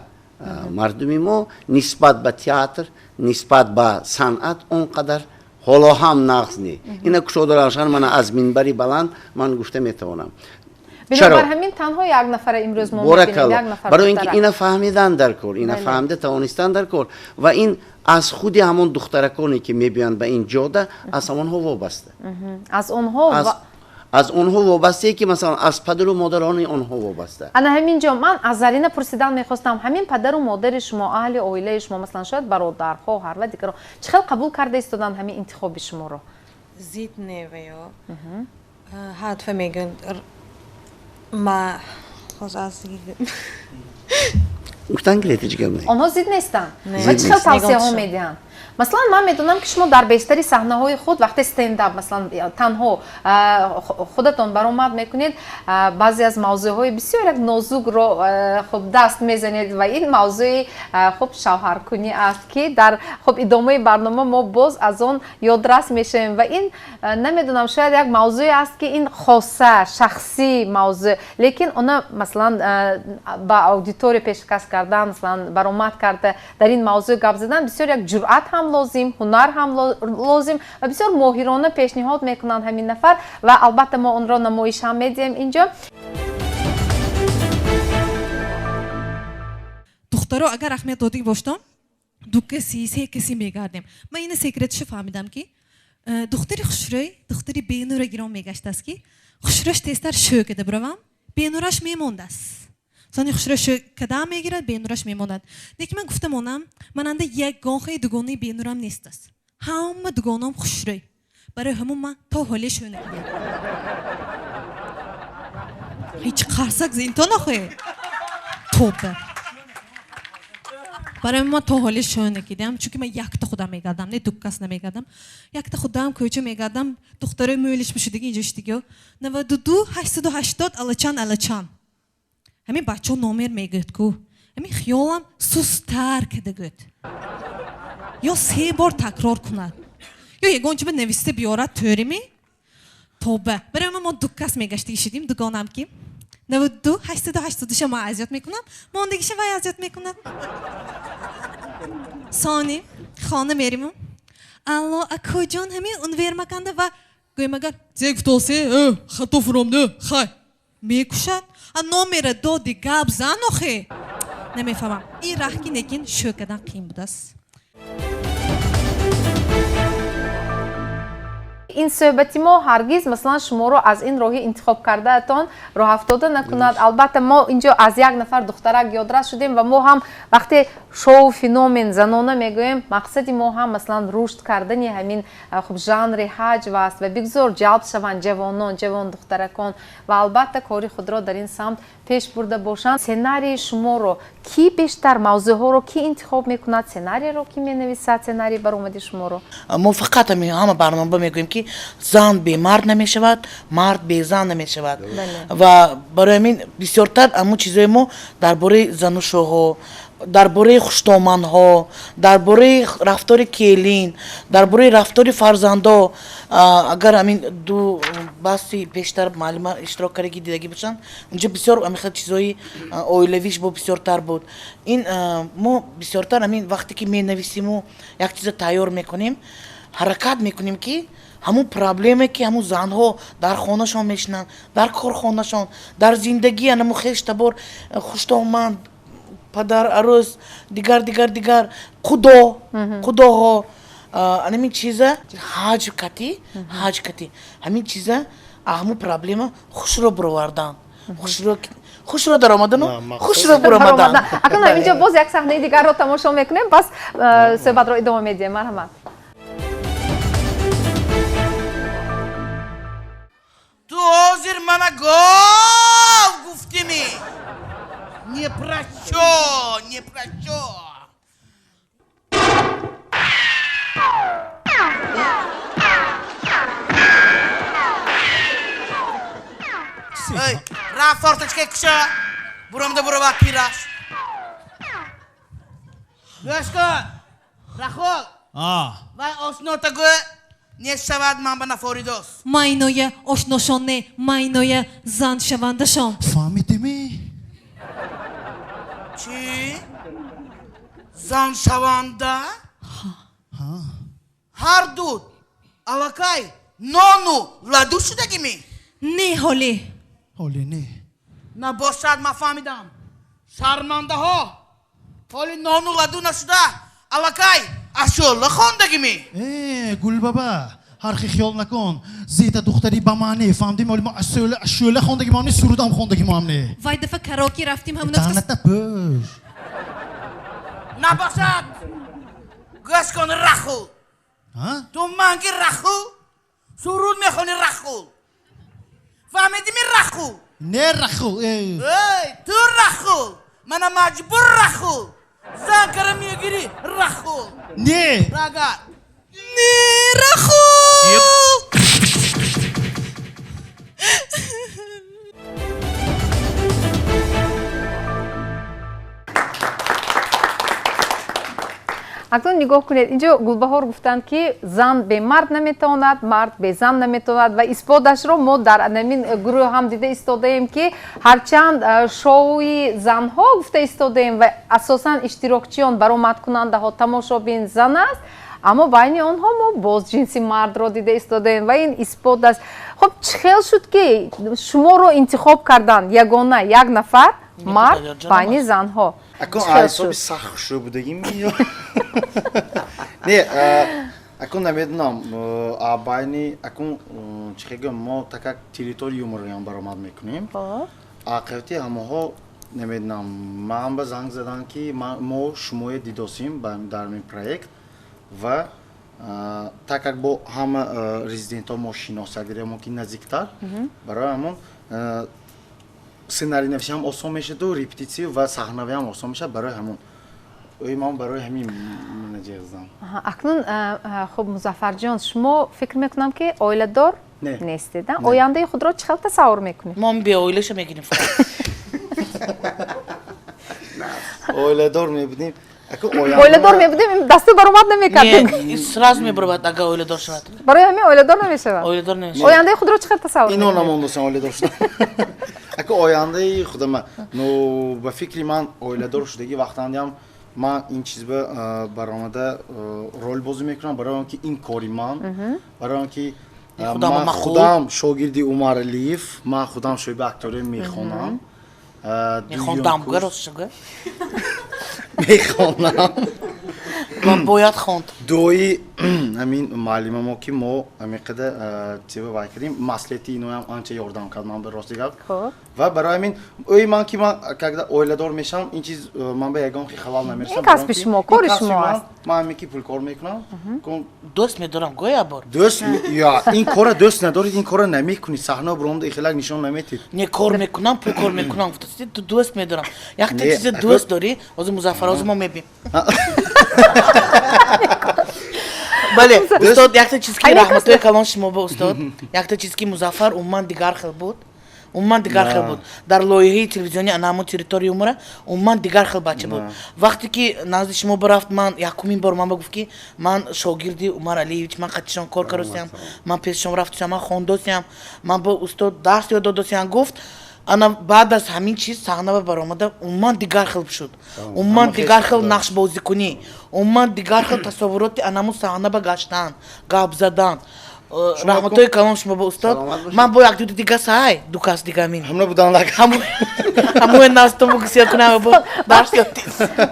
мардуми мо нисбат ба театр, нисбат ба санъат он қадар ҳоло ҳам нағз не. Ина кушода равшан мана аз минбари баланд ман гуфта метавонам. Бинобар ҳамин танҳо як нафара имрӯз мо мебинем, як нафар. Барои ин ки ина фаҳмидан дар кор, ина фаҳмида тавонистан дар кор ва ин аз худи ҳамон духтараконе, ки мебиёянд ба ин ҷода, аз ҳамонҳо вобаста. Аз онҳо. Аз онҳо вобастае, ки масалан аз падару модарони онҳо вобаста. Ана ҳамин ҷо ман аз Зарина пурсидан мехостам: ҳамин падару модари шумо, аҳли оилаи шумо, масалан, шояд бародар, хоҳар ва дигарон, чӣ хел қабул карда истоданд ҳамин интихоби шуморо? Зид не, ва ё ҳатфа мегӯянд, ма хоз аз Гуфтан гиред, ҳеҷ гап не. Онҳо зид нестанд ва чӣ хел тавсияҳо медиҳанд? Масалан, ман медонам, ки шумо дар бештари саҳнаҳои худ, вақте стендап, масалан, танҳо худатон баромад мекунед, баъзе аз мавзӯъҳои бисёр як нозукро хуб даст мезанед ва ин мавзӯи хуб шавҳаркунӣ аст, ки дар хуб идомаи барнома мо боз аз он ёдрас мешавем. Ва ин, намедонам, шояд як мавзӯе аст, ки ин хоса, шахсӣ мавзӯъ, лекин она, масалан, ба аудитория пешкаш кардан, масалан, баромад карда дар ин мавзӯъ гап задан бисёр як ҷуръат ҳам лозим, ҳунар ҳам лозим ва бисёр моҳирона пешниҳод мекунанд ҳамин нафар ва албатта мо онро намоиш ҳам медиҳем инҷо. Духтаро, агар аҳамият додагӣ боштон, Ду каси, се каси мегардем. Ман ина секреташо фаҳмидам, ки духтари хушрӯй духтари бенура гирон мегаштааст, ки хушрӯш тезтар шӯ када биравам, бенураш мемондааст. Сони хушрӯ шӯ кадам мегирад, бенураш мемонад. Лекин ман гуфта монам, мананда ягонхаи дугонаи бенурам нестаст, ҳама дугонаам хушрӯй. Барои ҳамун ман то ҳоле шӯ накардам. Ҳеҷ қарсак зинто нахоҳед, тоба. Барои ман то ҳоле шӯ накидам, чунки ман якта худам мегардам, не ду кас намегардам, якта худам кӯча мегардам. Духтарои мӯйлиш бишудиги инҷо шудигиё, 92 880 алачан алачан. Ҳамин бачаҳо номер мегӯяд ку, ҳамин хиёлам сусттар када гӯяд ё се бор такрор кунад ё ягон чиба нависта биёрад, тӯрими, тоба. Барои мо ду кас мегаштиги шудим. Дугонам ки 92 880-ша ман азёт мекунам, мондагиша вай азёт мекунад. Сони хона мериму: «Алло, акоҷон, ҳамин универмаганда», ва гӯем агар зе гуфтосе, хато фуромду хай мекушад. А номера доди, гап зан охе. Намефаҳмам ин раҳ ки, лекин шӯ кардан қиин будааст. Ин суҳбати мо ҳаргиз, масалан, шуморо аз ин роҳи интихоб кардаатон роҳафтода накунад. Албатта, мо инҷо аз як нафар духтарак ёдрас шудем ва мо ҳам вақте шоу феномен занона мегӯем, мақсади мо ҳам, масалан, рушд кардани ҳамин хуб жанри ҳаҷв аст ва бигзор ҷалб шаванд ҷавонон, ҷавон духтаракон ва албатта кори худро дар ин самт пеш бурда бошанд. Сценарии шуморо кӣ бештар, мавзӯъҳоро кӣ интихоб мекунад, сценариеро кӣ менависад, сценарии баромади шуморо? Мо фақат ҳама барнома мегӯем, ки зан бе мард намешавад, мард бе зан намешавад. Ва барои ҳамин бисёртар ҳамун чизҳои мо дар бораи занушӯҳо, дар бораи хуштоманҳо, дар бораи рафтори келин, дар бораи рафтори фарзандо. Агар ҳамин ду баҳси пештар муаллима иштирок кардаги дидагӣ бошанд, унҷо бисёр ҳамин чизҳои оилавиш бо бисёртар буд. Ин мо бисёртар ҳамин вақте ки менависиму як чиза тайёр мекунем, ҳаракат мекунем, ки ҳамун проблеме, ки ҳамун занҳо дар хонашон мешинанд, дар корхонашон, дар зиндагӣ, анаму хештабор, хуштоманд, падар, арӯс, дигар, дигар, дигар, худо, худоҳо, анамин чиза ҳаҷв кати, ҳаҷв кати ҳамин чиза, ҳамун проблема хушро бировардан, хушро, хушро даромадану хушро буромадан. Акнун инҷо боз як саҳнаи дигарро тамошо мекунем, пас суҳбатро идома медиҳем. Марҳамат. Ту ҳозир мана гов гуфтими? Не прощу, не прощу. Эй, рафт, форточка куша, буромда буровад пираш. Гӯш кун, Рахол, вай ошнота гӯ, нешавад, ман ба нафоридос. Майноя ошношон не, майноя зан шавандашон. Фаҳмидими? Чӣ, зан шаванда? Ҳар ду аллакай нону ладу шудагими? Не, ҳоле. Ҳоле не. Набошад, ман фаҳмидам, шармандаҳо, ҳоли нону ладу нашуда, аллакай ашӯла хондагими? Э, Гулбаба, ҳар хел хиёл накун, зета духтари ба маъне фаҳмдим. Оли мо ашӯла, ашӯла хондагимам не, сурудам хондагимам не. Вай дафа караоке рафтим, ҳамуна. Даҳната пӯш. Набошад, гӯш кун, Рахул, ту манги Рахул суруд мехони, Рахул, фаҳмидими, Рахул? Не, Рахул. Эй, ту Рахул, мана маҷбур, Рахул, зан кара мегирӣ, Рахул. Не. Рага. Не, Рахул. Акнун нигоҳ кунед, инҷо Гулбаҳор гуфтанд, ки зан бе мард наметавонад, мард бе зан наметавонад ва исботашро мо дар ҳамин гурӯҳ ҳам дида истодаем, ки ҳарчанд шоуи занҳо гуфта истодаем ва асосан иштирокчиён, баромадкунандаҳо, тамошобин зан аст, аммо байни онҳо мо боз ҷинси мардро дида истодаем ва ин исбот аст. Хуб, чӣ хел шуд, ки шуморо интихоб карданд, ягона як нафар Мард байни занҳо. Акун ҳисоби сахт хушрӯ будагим не, акун намедонам, байни акун чӣ хел мо так как территория юморам баромад мекунем, ақиқати ҳамаҳо намедонам, ман ба занг задан ки мо шумоя дидосим дар ин проект ва так как бо ҳама резидентҳо мо шиносак дорем, ки наздиктар, барои ҳамон сценарийнависиам осон мешаду репетитсия ва саҳнавиам осон мешавад. Барои ҳамон ман барои ҳамин менаҷездам. Акнун хуб, Музаффарҷон, шумо фикр мекунам, ки оиладор нестед. Ояндаи худро чӣ хел тасаввур мекунед? Мо беоилаша мегирем. Оиладор мебудем. Оиладор мебудем, дасту баромад намекардем. Сразу мебаробад, агар оиладор шавад. Барои ҳамин оиладор намешавад. Оиладор намешавад. Ояндаи худро чӣ хел тасаввур? Ино намондосам оиладор шуда. Ака, ояндаи худама, ну, ба фикри ман, оиладор шудагӣ вақтандиам ман ин чиз ба баромада рол бозӣ мекунам, барои он ки ин кори ман, барои он ки ман худам шогирди Умар Алиев, ман худам шоиби актория мехонам. Мехондам, ростшага. Мехонам. Ман бояд хонд. Дуои ҳамин муаллима мо, ки мо ҳамин қадар тиба вай кардем, маслиҳати иноям анча ёрдам кард ман ба рости гап. Ва барои ҳамин ӯи ман, ки ман когда оиладор мешавам, ин чиз ман ба ягон хел халал намерасам. Ин касби шумо, кори шумо аст. Ман ҳамин ки пул кор мекунам. Дӯст медорам, гӯя бор. Дӯст, я ин кора дӯст надоред, ин кора намекунед, саҳна баромада ихелак нишон наметед. Не, кор мекунам, пул кор мекунам, ту дӯст медорам. Якта чизе дӯст дорӣ, ҳозир Музаффар, ҳозир мо мебинем. Бале, устод, якта чиз ки раҳматои калон шумо ба устод, якта чиз ки Музаффар умуман дигар хел буд. Умуман дигар хел буд. Дар лоиҳаи телевизиони анамо территория юмора умуман дигар хел бача буд. Вақте ки назди шумо бирафт, ман якумин бор ман ба гуфт, ки ман шогирди Умар Алиевич, ман қатишон кор кардосиям, ман пешшон рафтусиям, ман хондосиям, ман бо устод дарс ёд додосиям, гуфт. Ана баъд аз ҳамин чиз саҳна ба баромада умуман дигар хел шуд. Умуман дигар хел нақшбозикунӣ, умуман дигар хел тасаввуроти анаму саҳна ба гаштан, гап задан. Раҳматои калон шумо ба устод. Ман бо як дуди дига сай, ду кас дига мин. Ҳамна будан лак. Ҳамуе настому гусия кунам бо дарс ёд.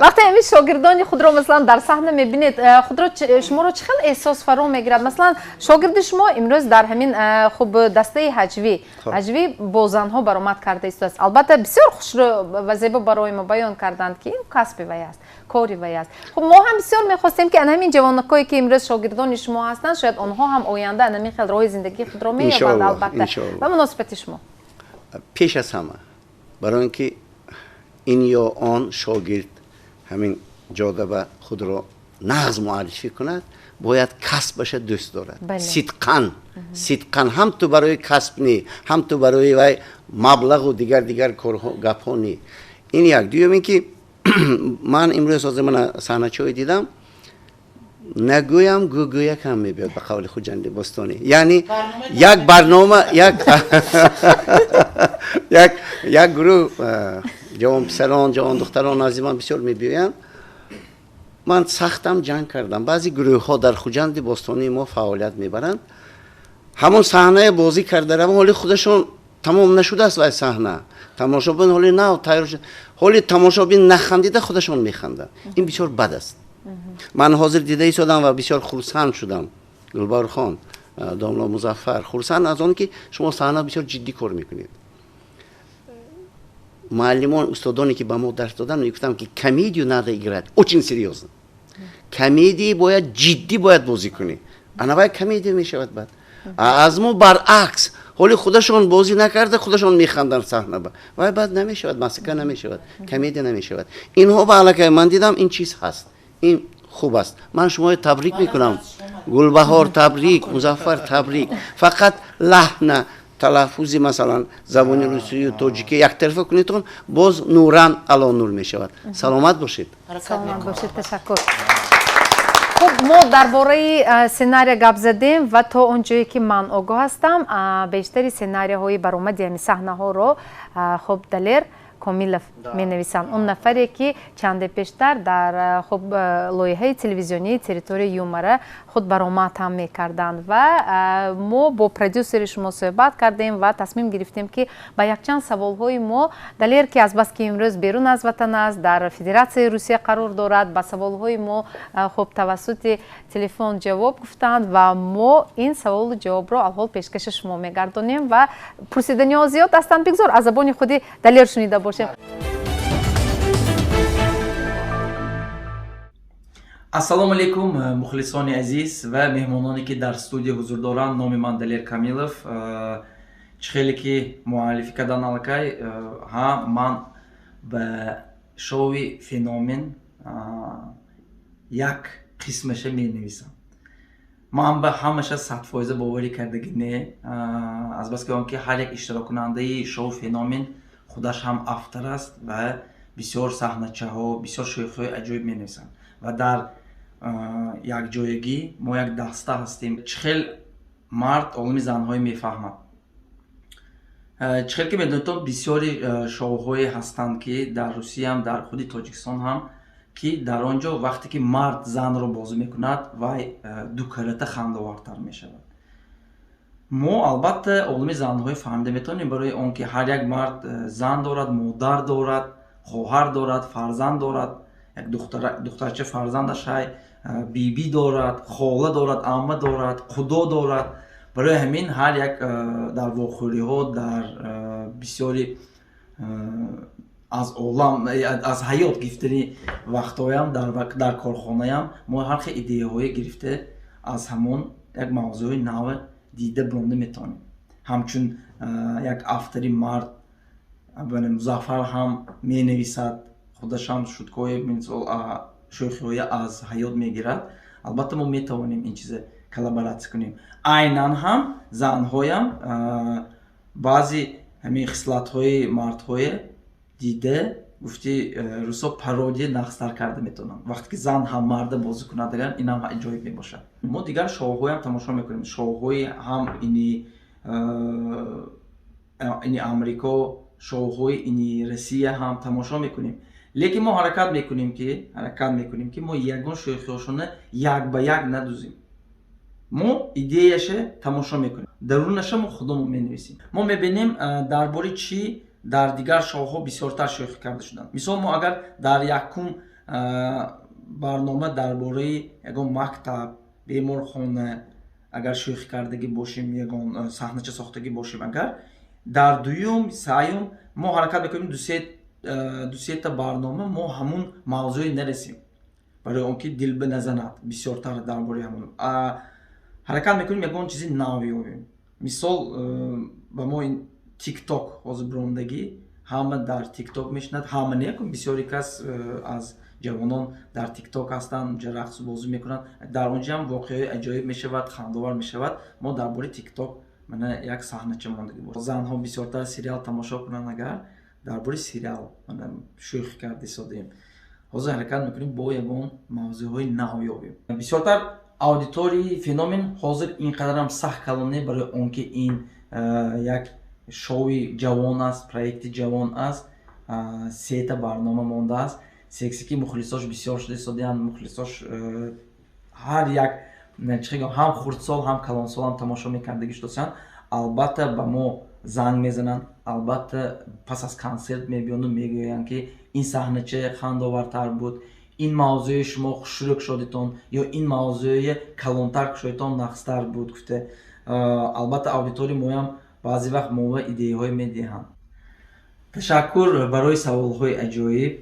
Вақте ҳамин шогирдони худро масалан дар саҳна мебинед, худро шуморо чӣ хел эҳсос фаро мегирад? Масалан, шогирди шумо имрӯз дар ҳамин хуб дастаи ҳаҷвӣ бо занҳо баромад карда истодааст. Албатта, бисёр хушрӯ ва зебо барои мо баён карданд, ки ин касби вай аст, кори вай аст. Хуб, мо ҳам бисёр мехостем, ки ана ҳамин ҷавонакое, ки имрӯз шогирдони шумо ҳастанд, шояд онҳо ҳам оянда ана ҳамин хел роҳи зиндагии худро меёбанд. Албатта, ба муносибати шумо. Пеш аз ҳама, барои ин ки ин ё он шогирд ҳамин ҷода ба худро нағз муаррифӣ кунад, бояд касбаша дӯст дорад. Сидқан, сидқан, ҳам ту барои касб не, ҳам ту барои вай маблағу дигар дигар корҳо гапҳо не. Ин як. Дуюм ин ки ман имрӯз ҳозир мана саҳначаҳое дидам, нагӯям гӯгӯякам мебиёд, ба қавли Хуҷанди Бостонӣ. Яъне як барнома, як гурӯҳ ҷавонписарон, ҷавондухтарон назди ман бисёр мебиёянд. Ман сахтам ҷанг кардам. Баъзе гурӯҳҳо дар Хуҷанди Бостонии мо фаъолият мебаранд. Ҳамон саҳнае бозӣ карда равон, ҳоли худашон тамом нашудааст вай саҳна. Тамошобин ҳоли нав тайёр шуд. Ҳоли тамошобин нахандида худашон механданд. Ин бисёр бад аст. Ман ҳозир дида истодам ва бисёр хурсанд шудам. Гулбаҳорхон, домло Музаффар, хурсанд аз он ки шумо саҳна бисёр ҷиддӣ кор мекунед. Муаллимон, устодоне ки ба мо дарс доданд, мегуфтам, ки комедию надо играть очень серьезно. Комедии бояд ҷиддӣ бояд бозӣ кунӣ. Ана вай комедия мешавад баъд. Аз мо баръакс, ҳоли худашон бозӣ накарда, худашон механданд саҳна ба. Вай баъд намешавад, масака намешавад, комедия намешавад. Инҳо ба аллакай ман дидам, ин чиз ҳаст. Ин хуб аст. Ман шуморо табрик мекунам. Гулбаҳор табрик, Музаффар табрик. Фақат лаҳна, талаффузи масалан забони русию тоҷикӣ яктарафа кунедон, боз нуран ало нур мешавад. Саломат бошед. Саломат бошед, ташаккур. Хуб, мо дар бораи сценария гап задем ва то он ҷое ки ман огоҳ ҳастам, бештари сценарияҳои баромади ҳамин саҳнаҳоро хуб Далер Комилов менависанд, он нафаре, ки чанде пештар дар, хуб, лоиҳаи телевизионии «Территория юмора» худ баромад ҳам мекарданд. Ва мо бо продюсери шумо суҳбат кардем ва тасмим гирифтем, ки ба якчанд саволҳои мо Далер, ки азбаски имрӯз берун аз ватан аст, дар Федератсияи Русия қарор дорад, ба саволҳои мо, хуб, тавассути телефон ҷавоб гуфтанд ва мо ин саволу ҷавобро алҳол пешкаши шумо мегардонем. Ва пурсиданиҳо зиёд ҳастанд, бигзор аз забони худи Далер шунида бошем. Ассалому алайкум, мухлисони азиз ва меҳмононе, ки дар студия ҳузур доранд. Номи ман Далер Камилов. Чӣ хеле ки муаррифӣ кардан аллакай, ҳа, ман ба шоуи «Феномен» як қисмаша менависам. Ман ба ҳамаша 100% боварӣ кардагӣ не, азбаски он ки ҳар як иштироккунандаи шоу «Феномен» худаш ҳам автор аст ва бисёр саҳначаҳо, бисёр шӯхиҳои аҷоиб менависанд ва дар якҷоягӣ мо як даста ҳастем. Чӣ хел мард олами занҳое мефаҳмад? Чӣ хел ки медонедтон, бисёри шоуҳое ҳастанд, ки дар Русияам, дар худи Тоҷикистон ҳам, ки дар он ҷо вақте ки мард занро бозӣ мекунад, вай дукарата хандаовартар мешавад. Мо албатта олами занҳое фаҳмида метавонем, барои он ки ҳар як мард зан дорад, модар дорад, хоҳар дорад, фарзанд дорад, як духтарча фарзандаш ҳай, бибӣ дорад, хола дорад, амма дорад, худо дорад. Барои ҳамин ҳар як дар вохӯриҳо, дар бисёри аз олам, аз ҳаёт гирифтани вақтҳоям, дар корхонаям мо ҳар хел идеяҳое гирифта, аз ҳамон як мавзӯи нав дида буронда метавонем. Ҳамчун як автори мард, Музаффар ҳам менависад, худаш ҳам шуткҳои, мисол, шӯхиҳое аз ҳаёт мегирад. Албатта, мо метавонем ин чиза коллаборатсия кунем. Айнан ҳам занҳоям баъзе ҳамин хислатҳои мардҳое дида, гуфти русо, пародия нақстар карда метавонанд. Вақте ки зан ҳам марда бозӣ кунад, агар инам аҷоиб мебошад. Мо дигар шоуҳоям тамошо мекунем, шоуҳои ҳам ини Амрико, шоуҳои ини Россия ҳам тамошо мекунем, лекин мо ҳаракат мекунем, ки мо ягон шӯхиҳошона як ба як надузем. Мо идеяша тамошо мекунем, дарунаша мо худомон менависем. Мо мебинем, дар бораи чӣ дар дигар шоуҳо бисёртар шӯхӣ карда шуданд. Мисол, мо агар дар якум барнома дар бораи ягон мактаб, беморхона агар шӯхӣ кардагӣ бошем, ягон саҳнача сохтагӣ бошем, агар дар дуюм, сеюм мо ҳаракат мекунем, дусета барнома мо ҳамун мавзӯе нарасем, барои он ки дил назанад бисёртар дар бораи ҳамун. Ҳаракат мекунем, ягон чизи нав ёбем. Мисол, ба мо ТикТок ҳозир биромадагӣ, ҳама дар ТикТок мешинад, ҳама не, бисёре кас аз ҷавонон дар ТикТок ҳастанд, унҷа рақсу бозӣ мекунанд, дар онҷа ҳам воқеаҳои аҷоиб мешавад, хандовар мешавад. Мо дар бораи ТикТок мана як саҳнача мондагӣ бошад. Занҳо бисёртар сериал тамошо кунанд, агар дар бораи сериал мана шӯхӣ карда истодем. Ҳозир ҳаракат мекунем, бо ягон мавзӯъҳои нав ёбем. Бисёртар аудиторияи «Феномен» ҳозир ин қадарам сахт калон не, барои он ки ин як шоуи ҷавон аст, проекти ҷавон аст, сета барнома мондааст. Секси ки мухлисош бисёр шуда истодаянд, мухлисош ҳар як, чӣ гӯям, ҳам хурдсол, ҳам калонсол ҳам тамошо мекардагӣ шудасанд. Албатта, ба мо занг мезананд, албатта, пас аз консерт мебиёнду мегӯянд, ки ин саҳнача хандовартар буд, ин мавзӯи шумо хушрӯ кушодитон ё ин мавзӯи калонтар кушодитон нақстар буд гуфта. Албатта, аудиторияи моям баъзе вақт моба идеяҳое медиҳанд. Ташаккур барои саволҳои аҷоиб.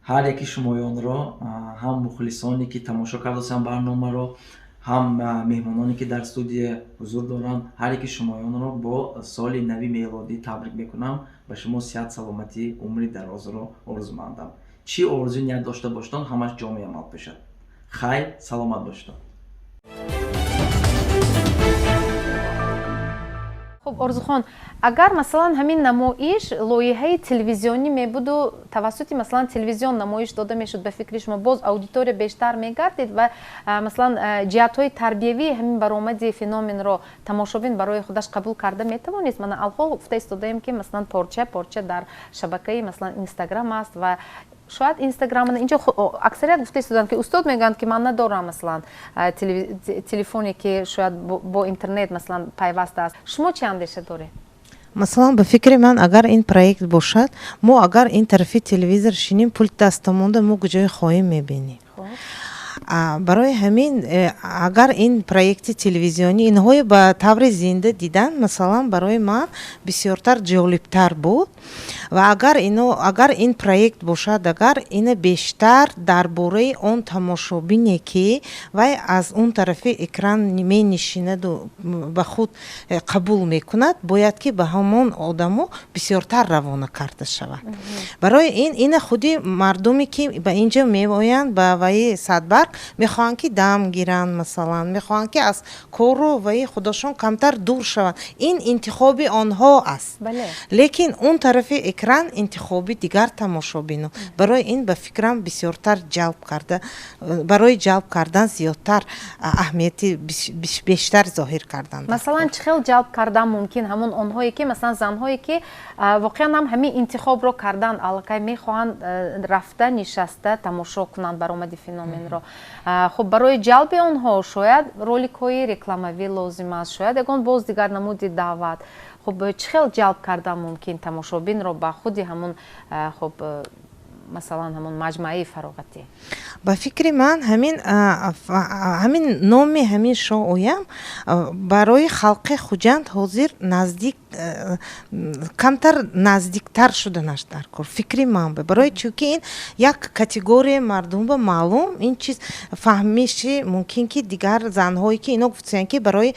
Ҳар яки шумоёнро, ҳам мухлисоне, ки тамошо кардасанд барномаро, ҳам меҳмононе, ки дар студия ҳузур доранд, ҳар яки шумоёнро бо соли нави мелодӣ табрик мекунам. Ба шумо сиҳат, саломатӣ, умри дарозро орзумандам. Чӣ орзуи ният дошта бошедон, ҳамаш ҷомеи амал пӯшад. Хайр, саломат бошедон. Хуб, Орзухон, агар масалан ҳамин намоиш лоиҳаи телевизионӣ мебуду, тавассути масалан телевизион намоиш дода мешуд, ба фикри шумо боз аудитория бештар мегардид ва масалан ҷиҳатҳои тарбиявии ҳамин баромади феноменро тамошобин барои худаш қабул карда метавонист? Мана алҳол гуфта истодаем, ки масалан порча порча дар шабакаи масалан Инстаграм аст ва шояд Инстаграм инҷо аксарият гуфта истоданд, ки устод мегӯянд, ки ман надорам масалан телефоне, ки шояд бо интернет масалан пайваста аст. Шумо чӣ андеша доред? Масалан, ба фикри ман, агар ин проект бошад, мо агар ин тарафи телевизор шинем, пулт даста монда, мо куҷои хоҳем мебинем. Барои ҳамин агар ин проекти телевизионӣ, инҳое ба таври зинда дидан, масалан, барои ман бисёртар ҷолибтар буд. Ва агар ино, агар ин проект бошад, агар ина бештар дар бораи он тамошобине, ки вай аз он тарафи экран менишинаду ба худ қабул мекунад, бояд ки ба ҳамон одамо бисёртар равона карда шавад. Барои ин ина худи мардуме, ки ба инҷо меоянд, ба ваи садбарг, мехоҳанд, ки дам гиранд, масалан, мехоҳанд, ки аз кору ваи худошон камтар дур шаванд. Ин интихоби онҳо аст, лекин он тарафи экран интихоби дигар тамошобино. Барои ин, ба фикрам, бисёртар ҷалб карда, барои ҷалб кардан зиёдтар аҳамияти бештар зоҳир кардан. Масалан, чӣ хел ҷалб кардан мумкин ҳамон онҳое, ки масалан занҳое, ки воқеан ҳам ҳамин интихобро кардан, аллакай мехоҳанд рафта нишаста тамошо кунанд баромади феноменро? Хуб, барои ҷалби онҳо шояд роликҳои рекламавӣ лозим аст, шояд ягон боз дигар намуди даъват. Хуб, чӣ хел ҷалб кардан мумкин тамошобинро ба худи ҳамон, хуб, масалан ҳамон маҷмӯаи фароғатӣ? Ба фикри ман, ҳамин номи ҳамин шоуям барои халқи Хуҷанд ҳозир наздик, камтар наздиктар шуданаш дар кор, фикри ман. Барои чунки ин як категорияи мардум ба маълум, ин чиз фаҳмиши мумкин, ки дигар занҳое, ки ино гуфтиянд, ки барои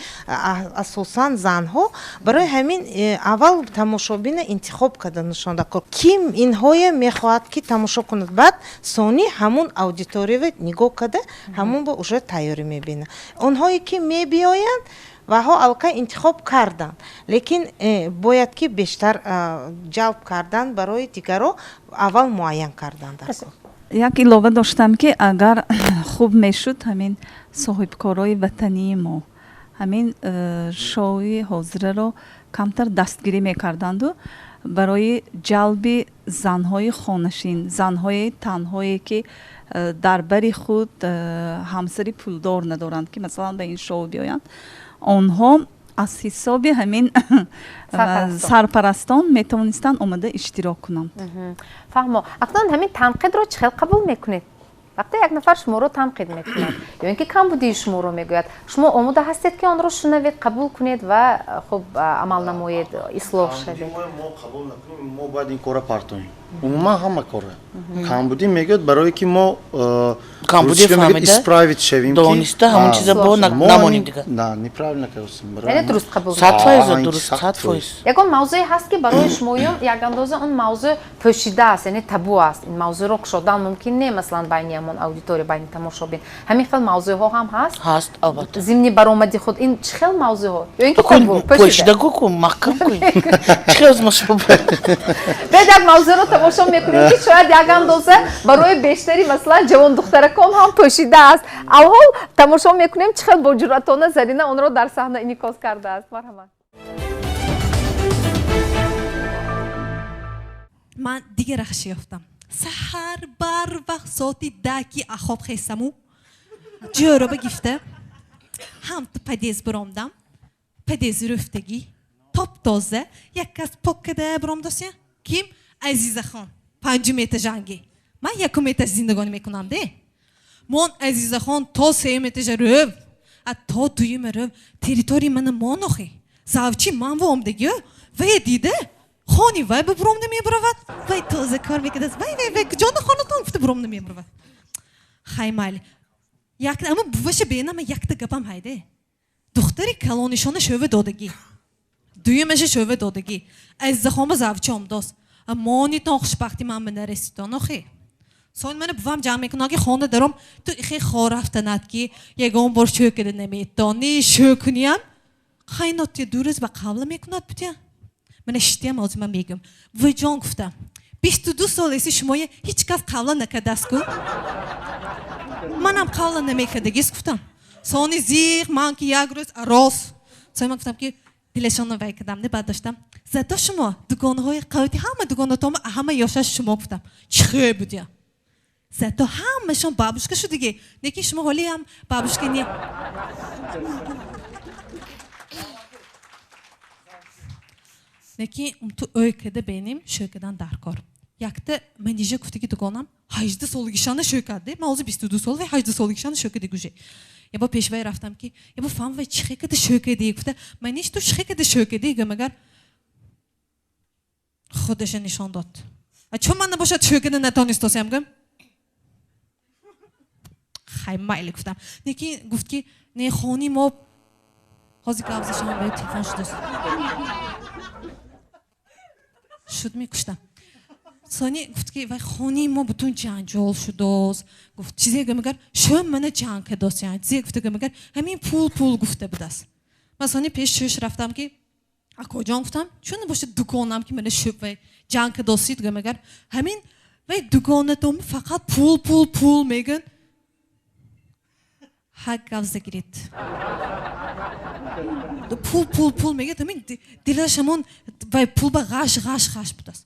асосан занҳо. Барои ҳамин аввал тамошобина интихоб карда нишон дар кор, ким инҳое мехоҳад, ки тамошо кунад. Баъд сони ҳамун аудиториява нигоҳ карда, ҳамун ба уже тайёрӣ мебинад. Онҳое, ки мебиёянд, ваҳо аллакай интихоб карданд, лекин бояд ки бештар ҷалб кардан барои дигаро аввал муайян кардан дар кор. Як илова доштам, ки агар хуб мешуд, ҳамин соҳибкорои ватании мо ҳамин шоуи ҳозираро камтар дастгирӣ мекарданду барои ҷалби занҳои хонашин, занҳои танҳое, ки дар бари худ ҳамсари пулдор надоранд, ки масалан ба ин шоу биёянд, онҳо аз ҳисоби ҳамин сарпарастон метавонистанд омада иштирок кунанд. Фаҳмо. Акнун ҳамин танқидро чӣ хел қабул мекунед, вақте як нафар шуморо танқид мекунад ё ин ки камбудии шуморо мегӯяд? Шумо омода ҳастед, ки онро шунавед, қабул кунед ва, хуб, амал намоед, ислоҳ шавед? Мо қабул накунем, мо бояд ин корро партоем, умуман ҳама корро. Камбудӣ мегӯяд, барое ки мо исправить шавем. Дониста ҳамон чиза бо намонем дигар. На, неправильно кардем. Яъне дуруст қабул. 100% дуруст, 100%. Ягон мавзӯе ҳаст, ки барои шумоён як андоза он мавзӯъ пӯшида аст, яъне табу аст, ин мавзӯъро кушодан мумкин не, масалан байни ҳамон аудитория, байни тамошобин? Ҳамин хел мавзӯъҳо ҳам ҳаст? Ҳаст, албатта. Зимни баромади худ ин чӣ хел мавзӯъҳо ё ин ки табу? Пӯшида гӯ, маҳкам кун, чӣ хел мо шумо. Бед, як мавзӯъро тамошо мекунем, ки шояд як андоза барои бештари масалан ҷавондухтаракон ҳам пӯшида аст. Алҳол тамошо мекунем, чӣ хел боҷуръатона Зарина онро дар саҳна инъикос кардааст. Марҳамат. Ман дигар рахши ёфтам. Саҳар барвақт соати 10 ки ахоб хестаму ҷӯроба гифта ҳамту подъезд биромдам. Подъезди рӯфтагӣ, топ тоза. Як кас пок када биромдосия. Ким? Азизахон, панҷум этажанги. Ман якум этаж зиндагонӣ мекунам де. Мон, Азизахон, то сеюм этажа рӯв, а то дуюма рӯв, территорияи мана мон. Охи завчи ман воомдагиё, вай дида, хони вай ба буромда мебуравад. Вай тоза кор мекардааст. Вай, вай, вай, куҷода хонатон гуфта буромда мебуравад. Хай, майли, ама буваша бенама якта гапам ҳайде. Духтари калонишона шӯва додагӣ, дуюмаша шӯва додагӣ. Азизахонба завчи омдост. Монитон, хушбахти ман ба нараситон. Охи сон мана бувам ҷамъ мекунам, ки хона даром, ту ихе хор рафтанад, ки ягон бор шӯ када наметонӣ, шӯ куниям. Хайнот ду рӯз ба қавла мекунад бутя. Мана шитиям ҳозир ман мегӯям. Виҷон гуфтам. 22 сол эси шумоя ҳеҷ кас қавла накардааст ку? Манам қавла намекардагист гуфтам. Сони зиқ ман ки як рӯз арос. Сони ман гуфтам ки дилашонро вай кардам, не баъд доштам. Зато шумо дугонаҳои қавити ҳама дугонатома ҳама ёшаш шумо гуфтам. Чӣ хел будя? Зато ҳамашон бабушка шудиги. Лекин шумо ҳолиам бабушка не. Лекин ту ӯй када беним шӯй кардан дар кор. Якта манижа гуфтаги дугонам 18 солагишана шӯй кард. Ман ҳозир 22 сола ва 18 солагишана шӯй карди гуже. Ябо пешвай рафтам ки ябо фаҳм вай чӣ хел када шӯй кардӣ гуфта маниш ту чӣ хел када шӯй кардӣ гӯям агар худаша нишон дод. А чун ман набошад шӯй карда натонистосиям гӯям? Хай майли гуфтам. Лекин гуфт ки не хони мо ҳозир гап зашам ба телефон шудааст. Шуд мекуштам. Сони гуфт ки вай хони мо бутун ҷанҷол шудааст. Гуфт чизе гӯям агар шӯм мана ҷанг кардааст, яъне чизе гуфта гӯям агар ҳамин пул пул гуфта будааст. Ман сони пеш шӯш рафтам ки акоҷон гуфтам чун набошад дугонам ки мана шӯб вай ҷанг кардосид гӯям агар ҳамин вай дугонатон фақат пул пул пул мегӯянд. Ҳак гап загиред. Пул пул пул мегӯяд ҳамин дилаш ҳамон вай пул ба ғаш ғаш ғаш будааст.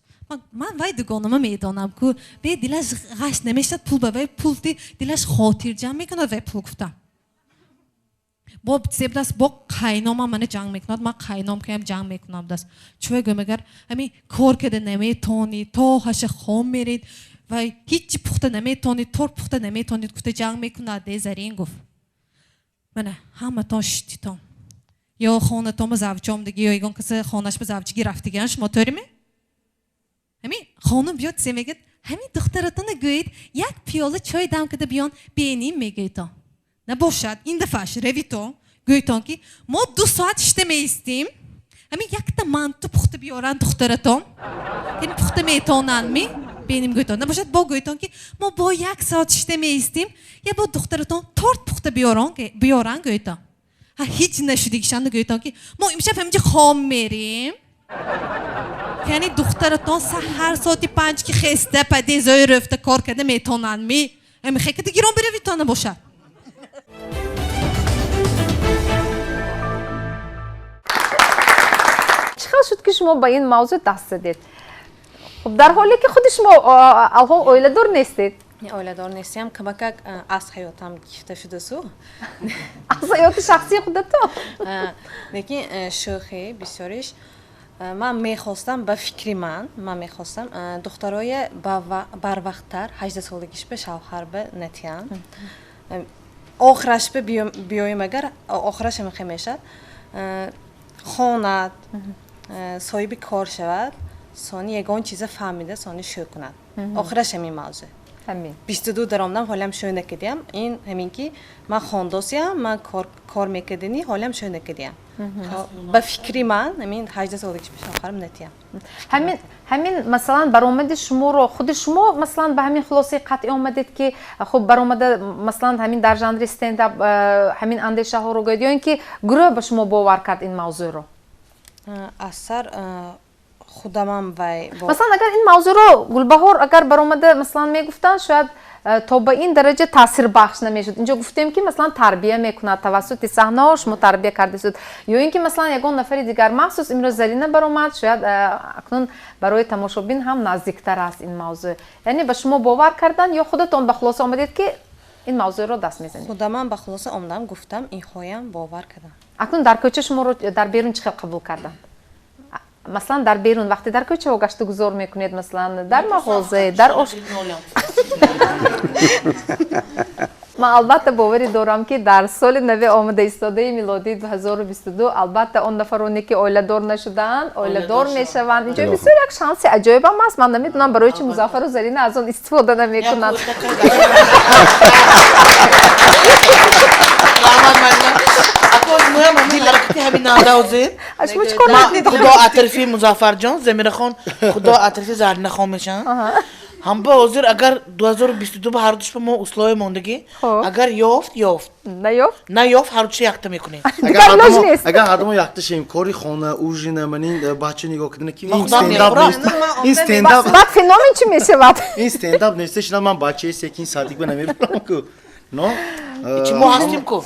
Ман вай дугонама медонам ку вай дилаш ғаш намешавад пул ба вай пул дилаш хотирҷамъ мекунад вай пул гуфтам. Бо чизе будааст бо қайномам мана ҷанг мекунад ман қайном каям ҷанг мекунам будааст. Чувай гӯям агар ҳамин кор карда наметонӣ то ҳаша хом меред вай ҳичи пухта наметонӣ торт пухта наметонид гуфта ҷанг мекунад де Зарин гуфт. Мана ҳаматон шититон. Ё хонатон ба завчом диги ё ягон касе хонаш ба завчигӣ рафтигиан шумо тӯриме? Ҳамин хонум биёд чизе мегӯяд ҳамин духтаратона гӯед як пиёла чой дам карда биён беним мегӯедтон. Набошад ин дафъаш равитон гӯедтон ки мо 2 соат шита меистем ҳамин якта манту пухта биёранд духтаратон ин пухта метонанд ми беним гӯедтон. Набошад бо гӯедтон ки мо бо 1 соат шита меистем я бо духтаратон торт пухта биёранд гӯедтон. Ҳа ҳеҷ нашудигишанда гӯедтон ки мо имшаб ҳаминҷа хом мерем. Яъне духтаратон саҳар соати 5 ки хеста падезои рӯфта кор карда метонанд ми? Ҳамин хел када гирон биравитон набошад. Чӣ хел шуд ки шумо ба ин мавзӯъ даст задед? Хуб дар ҳоле ки худи шумо алҳол оиладор нестед. Оиладор нестиам, камакак аз ҳаётам гирифта шудасу. Аз ҳаёти шахсии худатон? Лекин шӯхӣ бисёриш ман мехостам ба фикри ман мехостам духтароя барвақттар 18 солагиш ба шавҳар ба натиям. Охираш ба биёем агар охираш ҳамин мешавад. Хонад, соҳиби кор шавад, сони ягон чиза фаҳмида, сони шӯ кунад. Охираш ҳамин мавзӯъ. Ҳамин. 22 даромадам, ҳолиам шӯ накардиям. Ин ҳамин ки ман хондосиям, ман кор мекардини, ҳолиам шӯ накардиям. Ба фикри ман ҳамин 18 солагиш ба шавҳарам натиям. Ҳамин масалан баромади шуморо худи шумо масалан ба ҳамин хулосаи қатъӣ омадед ки хуб баромада масалан ҳамин дар жанри стендап ҳамин андешаҳоро гӯед ё ин ки гурӯҳ ба шумо бовар кард ин мавзӯъро? Аз сар худамам вай масалан агар ин мавзӯъро Гулбаҳор агар баромада масалан мегуфтанд шояд то ба ин дараҷа таъсирбахш намешуд. Инҷо гуфтем ки масалан тарбия мекунад тавассути саҳнаҳо шумо тарбия кардасуд ё ин ки масалан ягон нафари дигар махсус имрӯз Зарина баромад шояд акнун барои тамошобин ҳам наздиктар аст ин мавзӯъ. Яъне ба шумо бовар кардан ё худатон ба хулоса омадед ки ин мавзӯъро даст мезанед? Худамам ба хулоса омадам, гуфтам инҳоям бовар кардам. Акнун дар кӯча шуморо дар берун чӣ хел қабул карданд? Масалан дар берун вақте дар кӯчаҳо гашту гузор мекунед, масалан дар мағоза, дар ош Ман албатта боварӣ дорам ки дар соли нави омада истодаи милодии 2022 албатта он нафароне ки оиладор нашудаанд оиладор мешаванд. Инҷо бисёр як шанси аҷоибам аст. Ман намедонам барои чи Музаффару Зарина аз он истифода намекунанд. Шумо чӣ кор мекунед? Худо атрофи Музаффарҷон, Замирахон, Худо атрофи Заринахон мешаванд. Ҳамба ҳозир агар 2022 ба ҳар душба мо условия мондагӣ, агар ёфт, ёфт. Наёфт? Наёфт, ҳар душа якта мекунем. Агар ҳардумо якта шем, кори хона, ужина, манин бача нигоҳ кардана ки ин стендап нест. Ин стендап. Баъд феномен чӣ мешавад? Ин стендап нест, шина ман бачаи секин садик ба намебарам ку. Но чӣ мо ҳастем ку?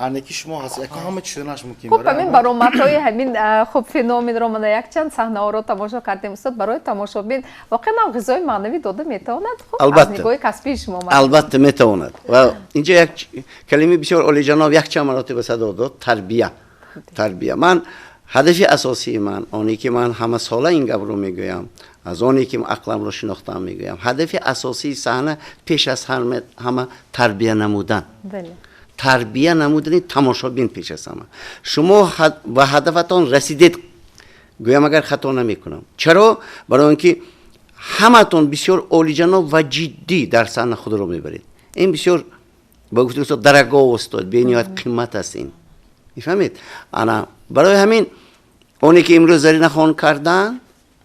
Ҳарнеки шумо ҳаст, яко ҳама чизонаш мумкин. Хуб, ҳамин баромадҳои ҳамин хуб феноменро мана якчанд саҳнаҳоро тамошо кардем. Устод, барои тамошобин воқеан ҳам ғизои маънавӣ дода метавонад? Хуб, аз нигоҳи касбии шумо. Албатта метавонад. Ва инҷо як калимаи бисёр олиҷаноб якчанд маротиба садо дод: тарбия. Тарбия. Ман ҳадафи асосии ман, оне ки ман ҳамасола ин гапро мегӯям, аз оне ки ақламро шинохтам мегӯям, ҳадафи асосии саҳна пеш аз ҳама тарбия намудан. Тарбия намудани тамошобин пеш аз ҳама. Шумо ба ҳадафатон расидед, гӯям агар хато намекунам. Чаро? Барои он ки ҳаматон бисёр олиҷаноб ва ҷиддӣ дар саҳна худро мебаред. Ин бисёр, ба гуфти устод, дорого устод, бениҳоят қимат аст ин. Мефаҳмед? Ана барои ҳамин оне ки имрӯз Заринахон карданд,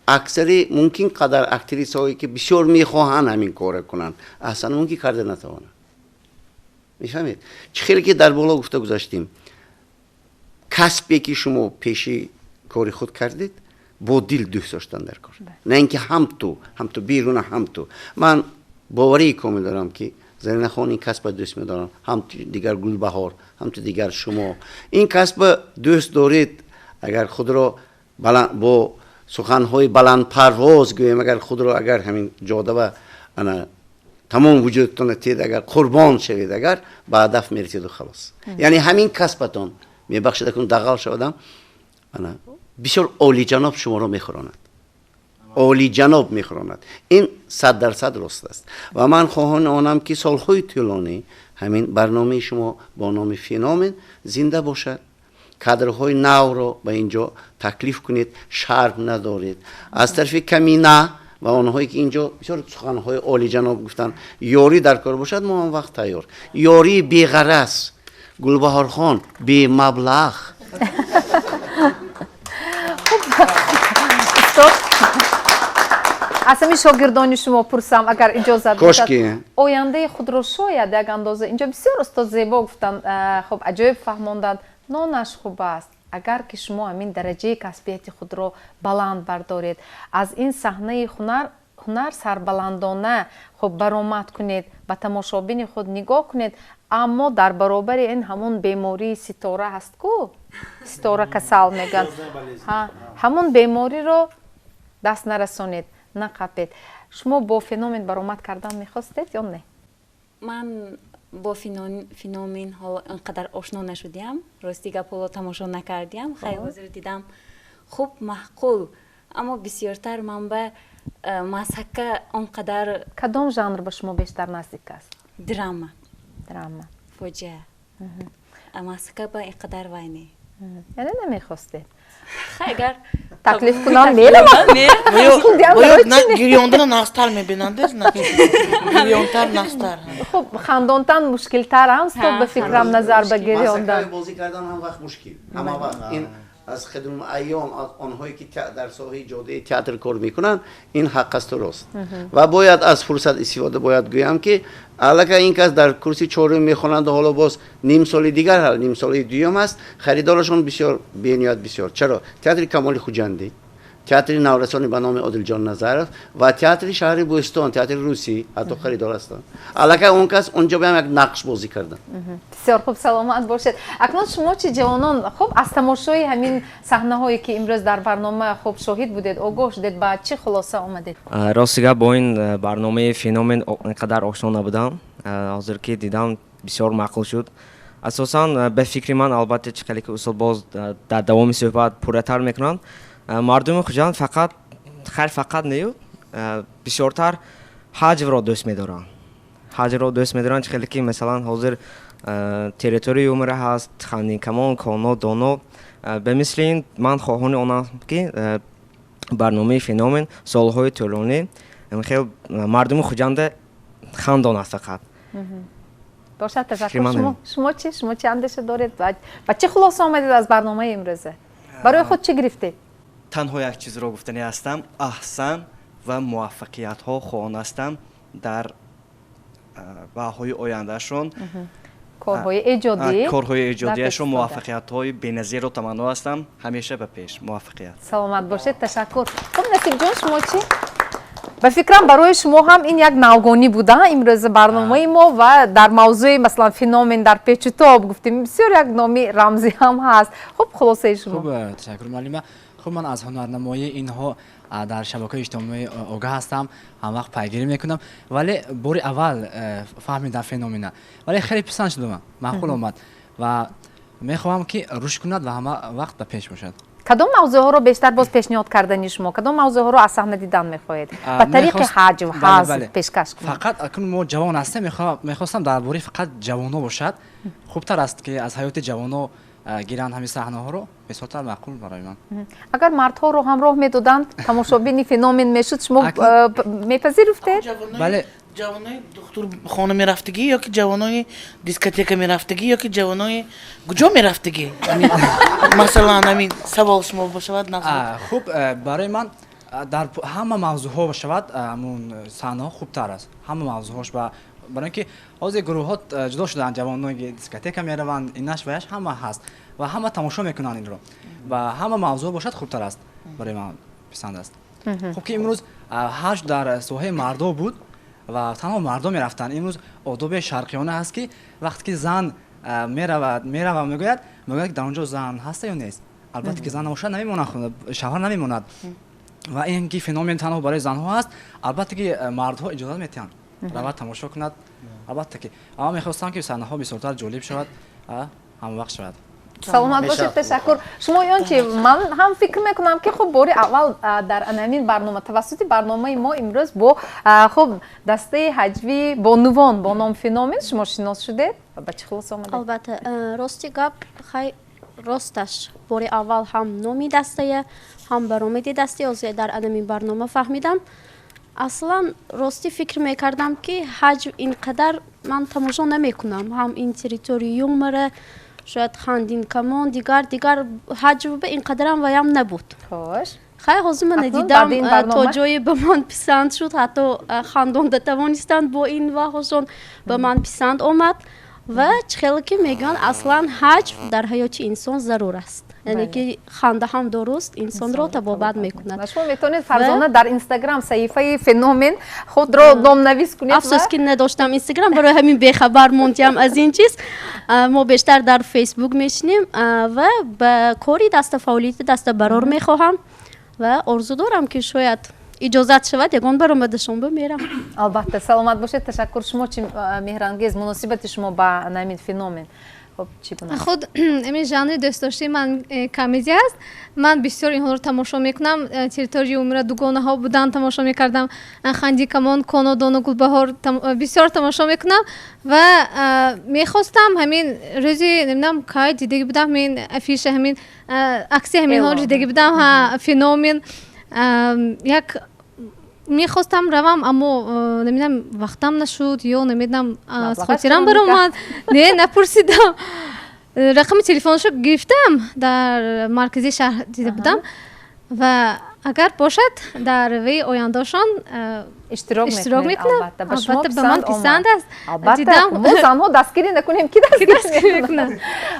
аксари мумкин қадар актрисаҳое ки бисёр мехоҳанд ҳамин корро кунанд, аслан мумкин карда натавонанд. Мефаҳмед? Чӣ хеле ки дар боло гуфта гузаштем, касбе ки шумо пеши кори худ кардед, бо дил дӯст доштан дар кор, на ин ки ҳам ту беруна ҳам ту. Ман боварии комил дорам ки Заринахон ин касба дӯст медорам, ҳам дигар Гулбаҳор, ҳам ту дигар шумо ин касба дӯст доред. Агар худро бо суханҳои баландпарвоз гӯем, агар худро агар ҳамин ҷода ва ана тамом вуҷудатонро тед, агар қурбон шавед, агар ба ҳадаф мераседу халос. Яъне ҳамин касбатон, мебахшед акун дағал шавадам, ана бисёр олиҷаноб шуморо мехӯронад, олиҷаноб мехӯронад. Ин 100% рост аст. Ва ман хоҳони онам ки солҳои тӯлонӣ ҳамин барномаи шумо бо номи Феномен зинда бошад. Кадрҳои навро ба ин ҷо таклиф кунед, шарм надоред. Аз тарафи камина ва онҳое ки инҷо бисёр суханҳои олиҷаноб гуфтанд, ёрӣ дар кор бошад, мо он вақт тайёр. Ёрии беғараз, Гулбаҳорхон бемаблағ. Аз ҳамин шогирдони шумо пурсам, агар иҷозат бошад, ояндаи худро шояд як андоза инҷо бисёр устод зебо гуфтанд, хуб аҷоиб фаҳмонданд, нонаш хуб аст. Агар ки шумо ҳамин дараҷаи касбияти худро баланд бардоред, аз ин саҳнаи ҳунар сарбаландона хуб баромад кунед, ба тамошобини худ нигоҳ кунед, аммо дар баробари ин ҳамон бемории ситора ҳаст ку, ситора касал мегӯянд, ҳамон бемориро даст нарасонед, нақапед. Шумо бо феномен баромад кардан мехостед ё не? Ман бо феномен ҳоло ин қадар ошно нашудиам, рости гап ҳоло тамошо накардиам. Хай ҳозир дидам, хуб маъқул, аммо бисёртар ман ба масака он қадар. Кадом жанр ба шумо бештар наздик аст? Драма. Драма. Фоҷиа. Масака ба ин қадар вай не. Яъне намехостед? Хай агар таклиф кунам меравам. Гирёндана нағзтар мебинанд, гирёнтар нағзтар. Хуб, хандонтан мушкилтар ам, стоп ба фикрам назар ба гирёндан. Бозӣ кардан ҳам вақт мушкил. Ҳама вақт ин аз хидмат айём онҳое ки дар соҳаи ҷодаи театр кор мекунанд, ин ҳақ асту рост. Ва бояд аз фурсат истифода бояд гӯям ки аллакай ин кас дар курси чорум мехонанд, ҳоло боз ним соли дигар, ним соли дуюм аст, харидорашон бисёр бениҳоят бисёр. Чаро? Театри Камоли Хуҷандӣ, театри наврасони ба номи Одилҷон Назаров ва театри шаҳри Бӯстон, театри русӣ ҳатто харидор ҳастанд. Аллакай он кас онҷо ба як нақш бозӣ карданд. Бисёр хуб, саломат бошед. Акнун шумо чӣ ҷавонон, хуб аз тамошои ҳамин саҳнаҳое ки имрӯз дар барнома хуб шоҳид будед, огоҳ шудед, ба чӣ хулоса омадед? Рости гап, бо ин барномаи Феномен ин қадар ошно набудам. Ҳозир ки дидам, бисёр маъқул шуд. Асосан ба фикри ман, албатта чӣ хеле ки устод боз дар давоми суҳбат пурратар мекунанд, мардуми Хуҷанд фақат хайр фақат нею, бисёртар ҳаҷвро дӯст медоранд. Ҳаҷвро дӯст медоранд, чӣ хеле ки масалан ҳозир территорияи умра ҳаст, хандинкамон, коно, доно. Ба мисли ин ман хоҳони онам ки барномаи Феномен солҳои тӯлонӣ хел мардуми Хуҷанда хандонад фақат. Бошад, ташаккур. Шумо чӣ? Шумо чӣ андеша доред ва чӣ хулоса омадед аз барномаи имрӯза? Барои худ чӣ гирифтед? Танҳо як чизро гуфтанӣ ҳастам. Аҳсан, Ва муваффақиятҳо хоҳон ҳастам дар баҳои ояндаашон, корҳои эҷодӣ, корҳои эҷодиашон муваффақиятҳои беназирро таманно ҳастам. Ҳамеша ба пеш, муваффақият. Саломат бошед, ташаккур. Хуб, Насибҷон, шумо чӣ? Ба фикрам, барои шумо ҳам ин як навгонӣ буда имрӯз барномаи мо ва дар мавзӯи, масалан, феномен дар печутоб гуфтем, бисёр як номи рамзӣ ҳам ҳаст. Хуб, хулосаи шумо? Хуб, ташаккур, муаллима. Хуб, ман аз ҳунарнамоии инҳо дар шабакаҳои иҷтимоӣ огаҳ ҳастам, ҳамвақт пайгирӣ мекунам, вале бори аввал фаҳмидам феномена, вале хеле писанд шуд ба ман, маъқул омад ва мехоҳам, ки рушд кунад ва ҳама вақт ба пеш бошад. Кадом мавзӯъҳоро бештар боз пешниҳод кардани шумо, кадом мавзӯъҳоро аз саҳна дидан мехоҳед, ба тариқи ҳаҷв, ҳазл пешкаш кунед? Фақат акнун мо ҷавон ҳастем, мехостам дар бораи фақат ҷавонҳо бошад. Хубтар аст, ки аз ҳаёти ҷавонҳо гиранд ҳамин саҳнаҳоро, бисёртар маъқул барои ман. Агар мардҳоро ҳамроҳ медоданд, тамошобини феномен мешуд, шумо мепазируфтед? Бале. Ҷавонои духтурхона мерафтагӣ ё ки ҷавонои дискотека мерафтагӣ, ё ки ҷавонои куҷо мерафтагӣ? Масалан, ҳамин савол шумо бошавад. Хуб, барои ман дар ҳама мавзӯъҳо бошавад, ҳамун саҳнаҳо хубтар аст, ҳама мавзӯъҳош, ба барои ин ки ҳозир гурӯҳҳо ҷудо шудаанд, ҷавонои дискотека мераванд, инаш ваяш ҳама ҳаст ва ҳама тамошо мекунанд инро, ва ҳама мавзӯъ бошад, хубтар аст, барои ман писанд аст. Хуб, ки имрӯз ҳаҷв дар соҳаи мардо буд ва танҳо мардо мерафтанд. Имрӯз одоби шарқиёна ҳаст, ки вақте ки зан меравад, мерава, мегӯяд, ки дар он ҷо зан ҳаста ё нест. Албатта, ки зан набошад, намемонад, шавҳар намемонад. Ва ин ки феномен танҳо барои занҳо ҳаст, албатта, ки мардҳо иҷозат метиҳанд равад, тамошо кунад, албатта ки. Аммо мехостам, ки саҳнаҳо бисёртар ҷолиб шавад, ҳамвақт шавад. Саломат бошед, ташаккур. Шумо ён чи? Ман ҳам фикр мекунам, ки хуб, бори аввал дар анамин барнома, тавассути барномаи мо имрӯз бо хуб дастаи ҳаҷвии бонувон бо ном феномен шумо шинос шудед ва ба чӣ хулоса омадед? Албатта, рости гап, хай, росташ, бори аввал ҳам номи дастая, ҳам баромади дастаи ҳозир дар анамин барнома фаҳмидам. Аслан, ростӣ, фикр мекардам, ки ҳаҷв ин қадар ман тамошо намекунам, ҳам ин территории юмора, шояд хандин камон, дигар дигар ҳаҷвба ин қадарам ваям набуд. Хош. Хай, ҳозир ман дидам, то ҷое ба ман писанд шуд, ҳатто хандонда тавонистанд бо ин ваҳошон, ба ман писанд омад. Ва чӣ хеле ки мегӯянд, аслан ҳаҷв дар ҳаёти инсон зарур аст, яъне ки ханда ҳам дуруст инсонро табобат мекунад. Шумо метавонед, Фарзона, дар Инстаграм саҳифаи феномен худро номнавис кунед. Афсӯс, ки надоштам Инстаграм, барои ҳамин бехабар мондиам аз ин чиз. Мо бештар дар Фейсбук мешинем. Ва ба кори даста, фаъолияти даста барор мехоҳам ва орзу дорам, ки шояд иҷозат шавад, ягон баромадашон бимерам. Албатта, саломат бошед, ташаккур. Шумо чи, Меҳрангез, муносибати шумо ба намин феномен, хуб, чӣ гуна? Худ ин жанри дӯстдоштаи ман комедия аст. Ман бисёр инҳоро тамошо мекунам. Территории юмора, дугонаҳо будан, тамошо мекардам, ханди камон, Коно Дону, Гулбаҳор бисёр тамошо мекунам ва мехостам ҳамин рӯзи, намедонам, кай дидагӣ будам, ҳамин афиша, ҳамин акси ҳаминҳоро дидагӣ будам, феномен. Як мехостам равам, аммо намедонам, вақтам нашуд ё намедонам, аз хотирам баромад, не, напурсидам. Рақами телефонашо гирифтам, дар маркази шаҳр дида будам ва агар бошад, дар ваи ояндашон иштирок мекунам. Албатта, ба ман писанд аст. Албатта, мо занҳо дастгирӣ накунем, ки дастгирӣ мекунад?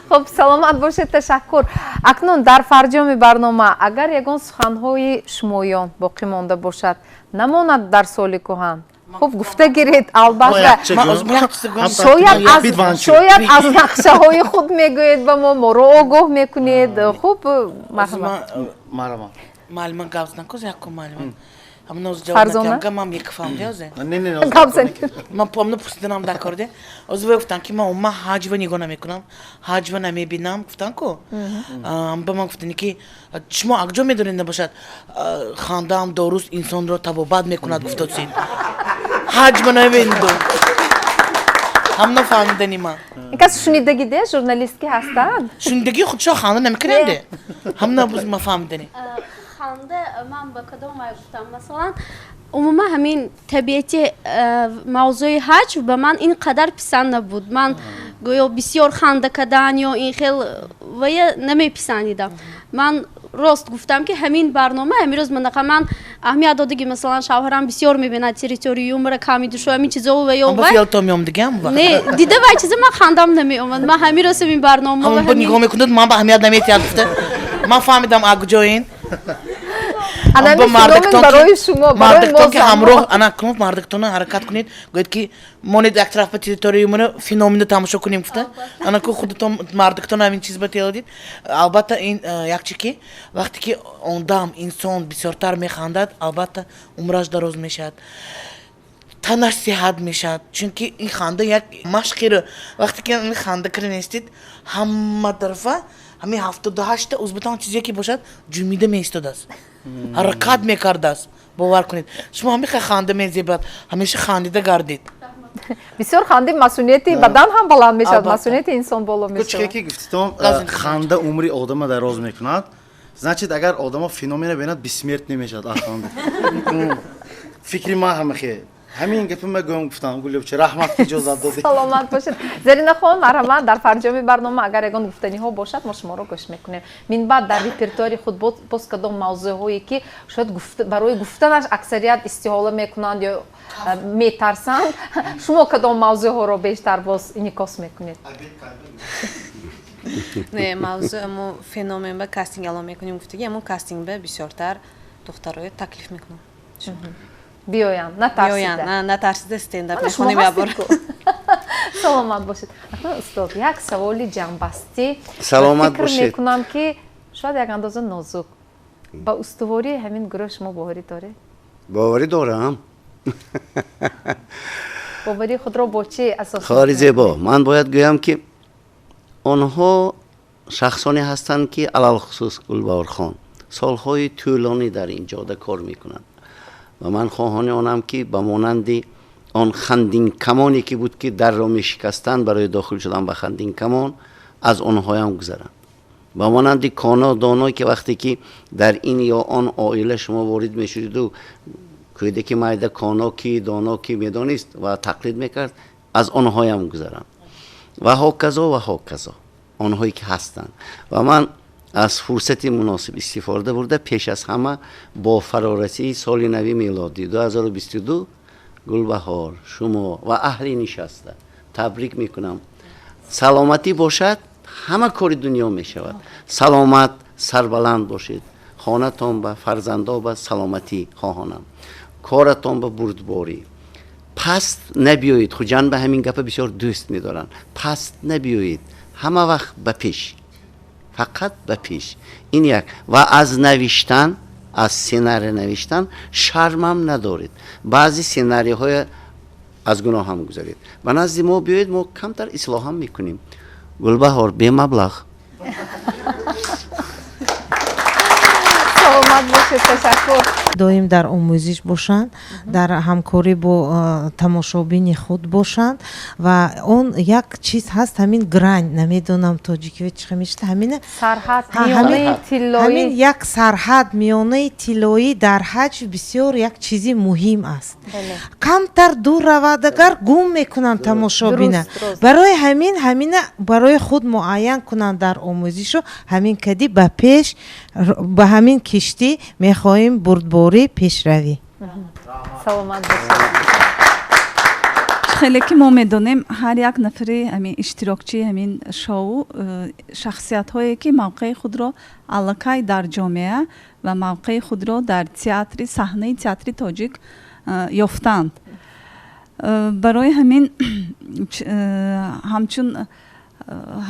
Хуб, саломат бошед, ташаккур. Акнун дар фарҷоми барнома, агар ягон суханҳои шумоён боқӣ монда бошад, намонад дар соли кӯҳан, хуб, гуфта гиред. Албатта, шояд аз нақшаҳои худ мегӯед, ба мо, моро огоҳ мекунед. Хуб, марҳамат. Маълима, гап занакоз, якум маълима. Ҳамин ҷавоб ман мекафам деозе. Ман помно пурсиданам дар кор де. Озу вай гуфтам, ки ман умуман ҳаҷва нигоҳ намекунам, ҳаҷва намебинам, гуфтам ку. Ба ман гуфтани, ки шумо акҷо медонед, набошад, хандаам доруст инсонро табобат мекунад, гуфтосид. Ҳаҷва намебинду. Ҳамно фаҳмидани ман. Ин кас шунидагӣ де, журналист ки ҳастанд. Шунидагӣ худшо ханда намекунем де. Ҳамна буз ма фаҳмидани. Ханда ман ба кадом вай гуфтам, масалан, умуман ҳамин табиати мавзӯи ҳаҷв ба ман ин қадар писанд набуд. Ман гӯё бисёр ханда кардан ё ин хел вая намеписандидам. Ман Рост гуфтам, ки ҳамин барнома ҳамин рӯз ман аҳамият додагӣ, масалан, шавҳарам бисёр мебинад Территорию юмора, Камеди шоу, ҳамин чизо ва ё не дида вай чиза ман хандам намеомад. Ман ҳамин рӯз ҳамин барнома нигоҳ мекунад, ман ба аҳамият наметиҳад гуфта. Ман фаҳмидам, а куҷо ин. Барои шумо. Мардактон ки ҳамроҳ ана кунед, мардактона ҳаракат кунед, гӯед ки монед як тараф ба Территорию юмора, Феномено тамошо кунем гуфта. Ана ку худатон мардактон ҳамин чиз ба теладид. Албатта, ин як чи ки вақте ки одам, инсон бисёртар механдад, албатта, умраш дароз мешавад, танаш сиҳат мешавад, чунки ин ханда як машқиро. Вақте ки ин ханда кира нестид, ҳама тарафа ҳамин 78-та узватон чизе ки бошад, ҷумида меистодааст, ҳаракат мекардааст. Бовар кунед, шумо ҳамиха ханда мезебад, ҳамеша хандида гардед. Бисёр ханди масунияти бадан ҳам баланд мешавад, масунияти инсон боло мешавад. Ки гуфтитон, ханда умри одама дароз мекунад, значит, агар одамо Феномена бинад, бессмертный мешавад аз ханда. Фикри ман ҳамахе, ҳамин гапи ма гӯм гуфтам. Гулёбча, раҳмат, ки иҷозат додед. Саломат бошед. Заринахон, марҳамат, дар фарҷоми барнома агар ягон гуфтаниҳо бошад, мо шуморо гӯш мекунем. Минбаъд дар репертуари худ боз кадом мавзӯъҳое, ки шояд барои гуфтанаш аксарият истиҳола мекунанд ё метарсанд, шумо кадом мавзӯъҳоро бештар боз инъикос мекунед? Не, мавзӯъ мо Феномен ба кастинг эълон мекунем гуфтаги, амо кастинг ба бисёртар духтароя таклиф мекунам. Биёянд натарсида. Натарсида стендап мехонем ябор. Саломат бошед. Акнун, устод, як саволи ҷамъбастӣ. Саломат фикр бошед. Мекунам, ки шояд як андоза нозук. Ба устувории ҳамин гурӯҳ шумо боварӣ доред? Боварӣ дорам. Боварии худро бо чӣ асос? Хоҳари зебо, ман бояд гӯям, ки онҳо шахсоне ҳастанд, ки алалхусус Гулбаҳорхон солҳои тӯлонӣ дар ин ҷода кор мекунанд ва ман хоҳони онам, ки ба монанди он хандинкамоне ки буд, ки дарро мешикастанд барои дохил шудан ба хандинкамон, аз онҳоям гузаранд, ба монанди Коно Доно, ки вақте ки дар ин ё он оила шумо ворид мешудиду, кӯдаки майда Коно ки, Доно ки медонист ва тақлид мекард, аз онҳоям гузаранд ва ҳоказо ва ҳоказо онҳое ки ҳастанд. Ва ман аз фурсати муносиб истифода бурда, пеш аз ҳама бо фарорасии соли нави мелодӣ 2022 Гулбаҳор, шумо ва аҳли нишаста табрик мекунам. Саломатӣ бошад, ҳама кори дунё мешавад. Саломат, сарбаланд бошед. Хонатон ба, фарзандо ба саломатӣ хоҳонам, коратон ба бурдборӣ. Паст набиёед. Хуҷанд ба ҳамин гапа бисёр дӯст медоранд: паст набиёед, ҳама вақт ба пеш, фақат ба пеш. Ин як. Ва аз навиштан, аз сценарий навиштан шармам надоред. Баъзе сценариҳоя аз гуноҳам гузаред, ба назди мо биёед, мо камтар ислоҳам мекунем. Гулбаҳор, бемаблағ. Саломат бошед, ташаккур. Доим дар омӯзиш бошанд, дар ҳамкорӣ бо тамошобини худ бошанд. Ва он як чиз ҳаст, ҳамин грань, намедонам тоҷикӣ чӣ мешта, ҳамина ҳамин як сарҳад, миёнаи тиллоӣ дар ҳаҷв бисёр як чизи муҳим аст. Камтар дур равад агар, гум мекунанд тамошобина. Барои ҳамин ҳамина барои худ муайян кунанд дар омӯзишу ҳамин кади ба пеш, ба ҳамин киштӣ мехоҳем бурдборӣ, пешравӣ. Саломат бошед. Хеле ки мо медонем, ҳар як нафари ҳамин иштирокчии ҳамин шоу шахсиятҳое ки мавқеи худро аллакай дар ҷомеа ва мавқеи худро дар театри, саҳнаи театри тоҷик ёфтанд. Барои ҳамин ҳамчун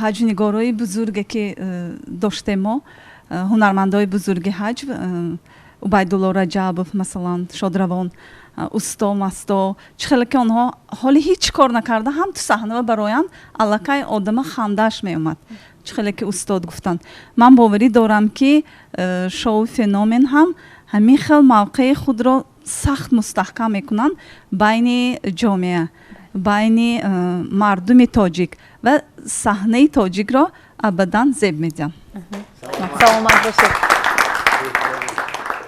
ҳаҷвнигорои бузурге ки доштем мо, ҳунармандои бузурги ҳаҷв, Убайдулло Раҷабов, масалан, шодравон усто Масто, чӣ хеле ки онҳо ҳоли ҳеҷ кор накарда ҳам ту саҳнава бароянд, аллакай одама хандааш меомад. Чӣ хеле ки устод гуфтанд, ман боварӣ дорам, ки шоу Феномен ҳам ҳамин хел мавқеи худро сахт мустаҳкам мекунанд байни ҷомеа, байни мардуми тоҷик ва саҳнаи тоҷикро абадан зеб медиҳанд. Саломат бошед.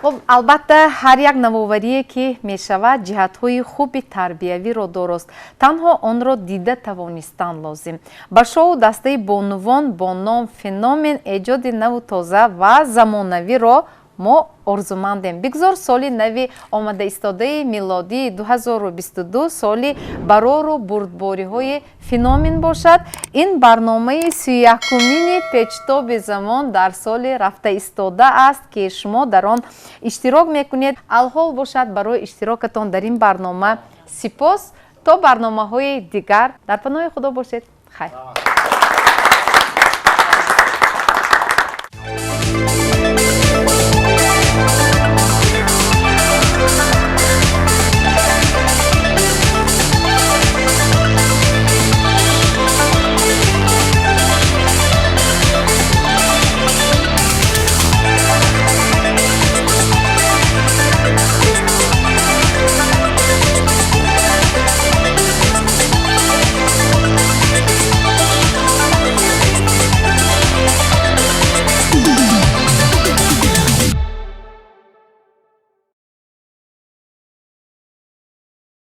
Хуб, албатта, ҳар як навоварие ки мешавад, ҷиҳатҳои хуби тарбиявиро дорост, танҳо онро дида тавонистан лозим. Ба шоу дастаи бонувон бо ном «Феномен» эҷоди наву тоза ва замонавиро мо орзумандем. Бигзор соли нави омада истодаи милодии 2022 соли барору бурдбориҳои «Феномен» бошад. Ин барномаи 31-умини «Печтоби замон» дар соли рафта истода аст, ки шумо дар он иштирок мекунед. Алҳол бошад, барои иштирокатон дар ин барнома сипос. То барномаҳои дигар дар паноҳи Худо бошед. Хайр.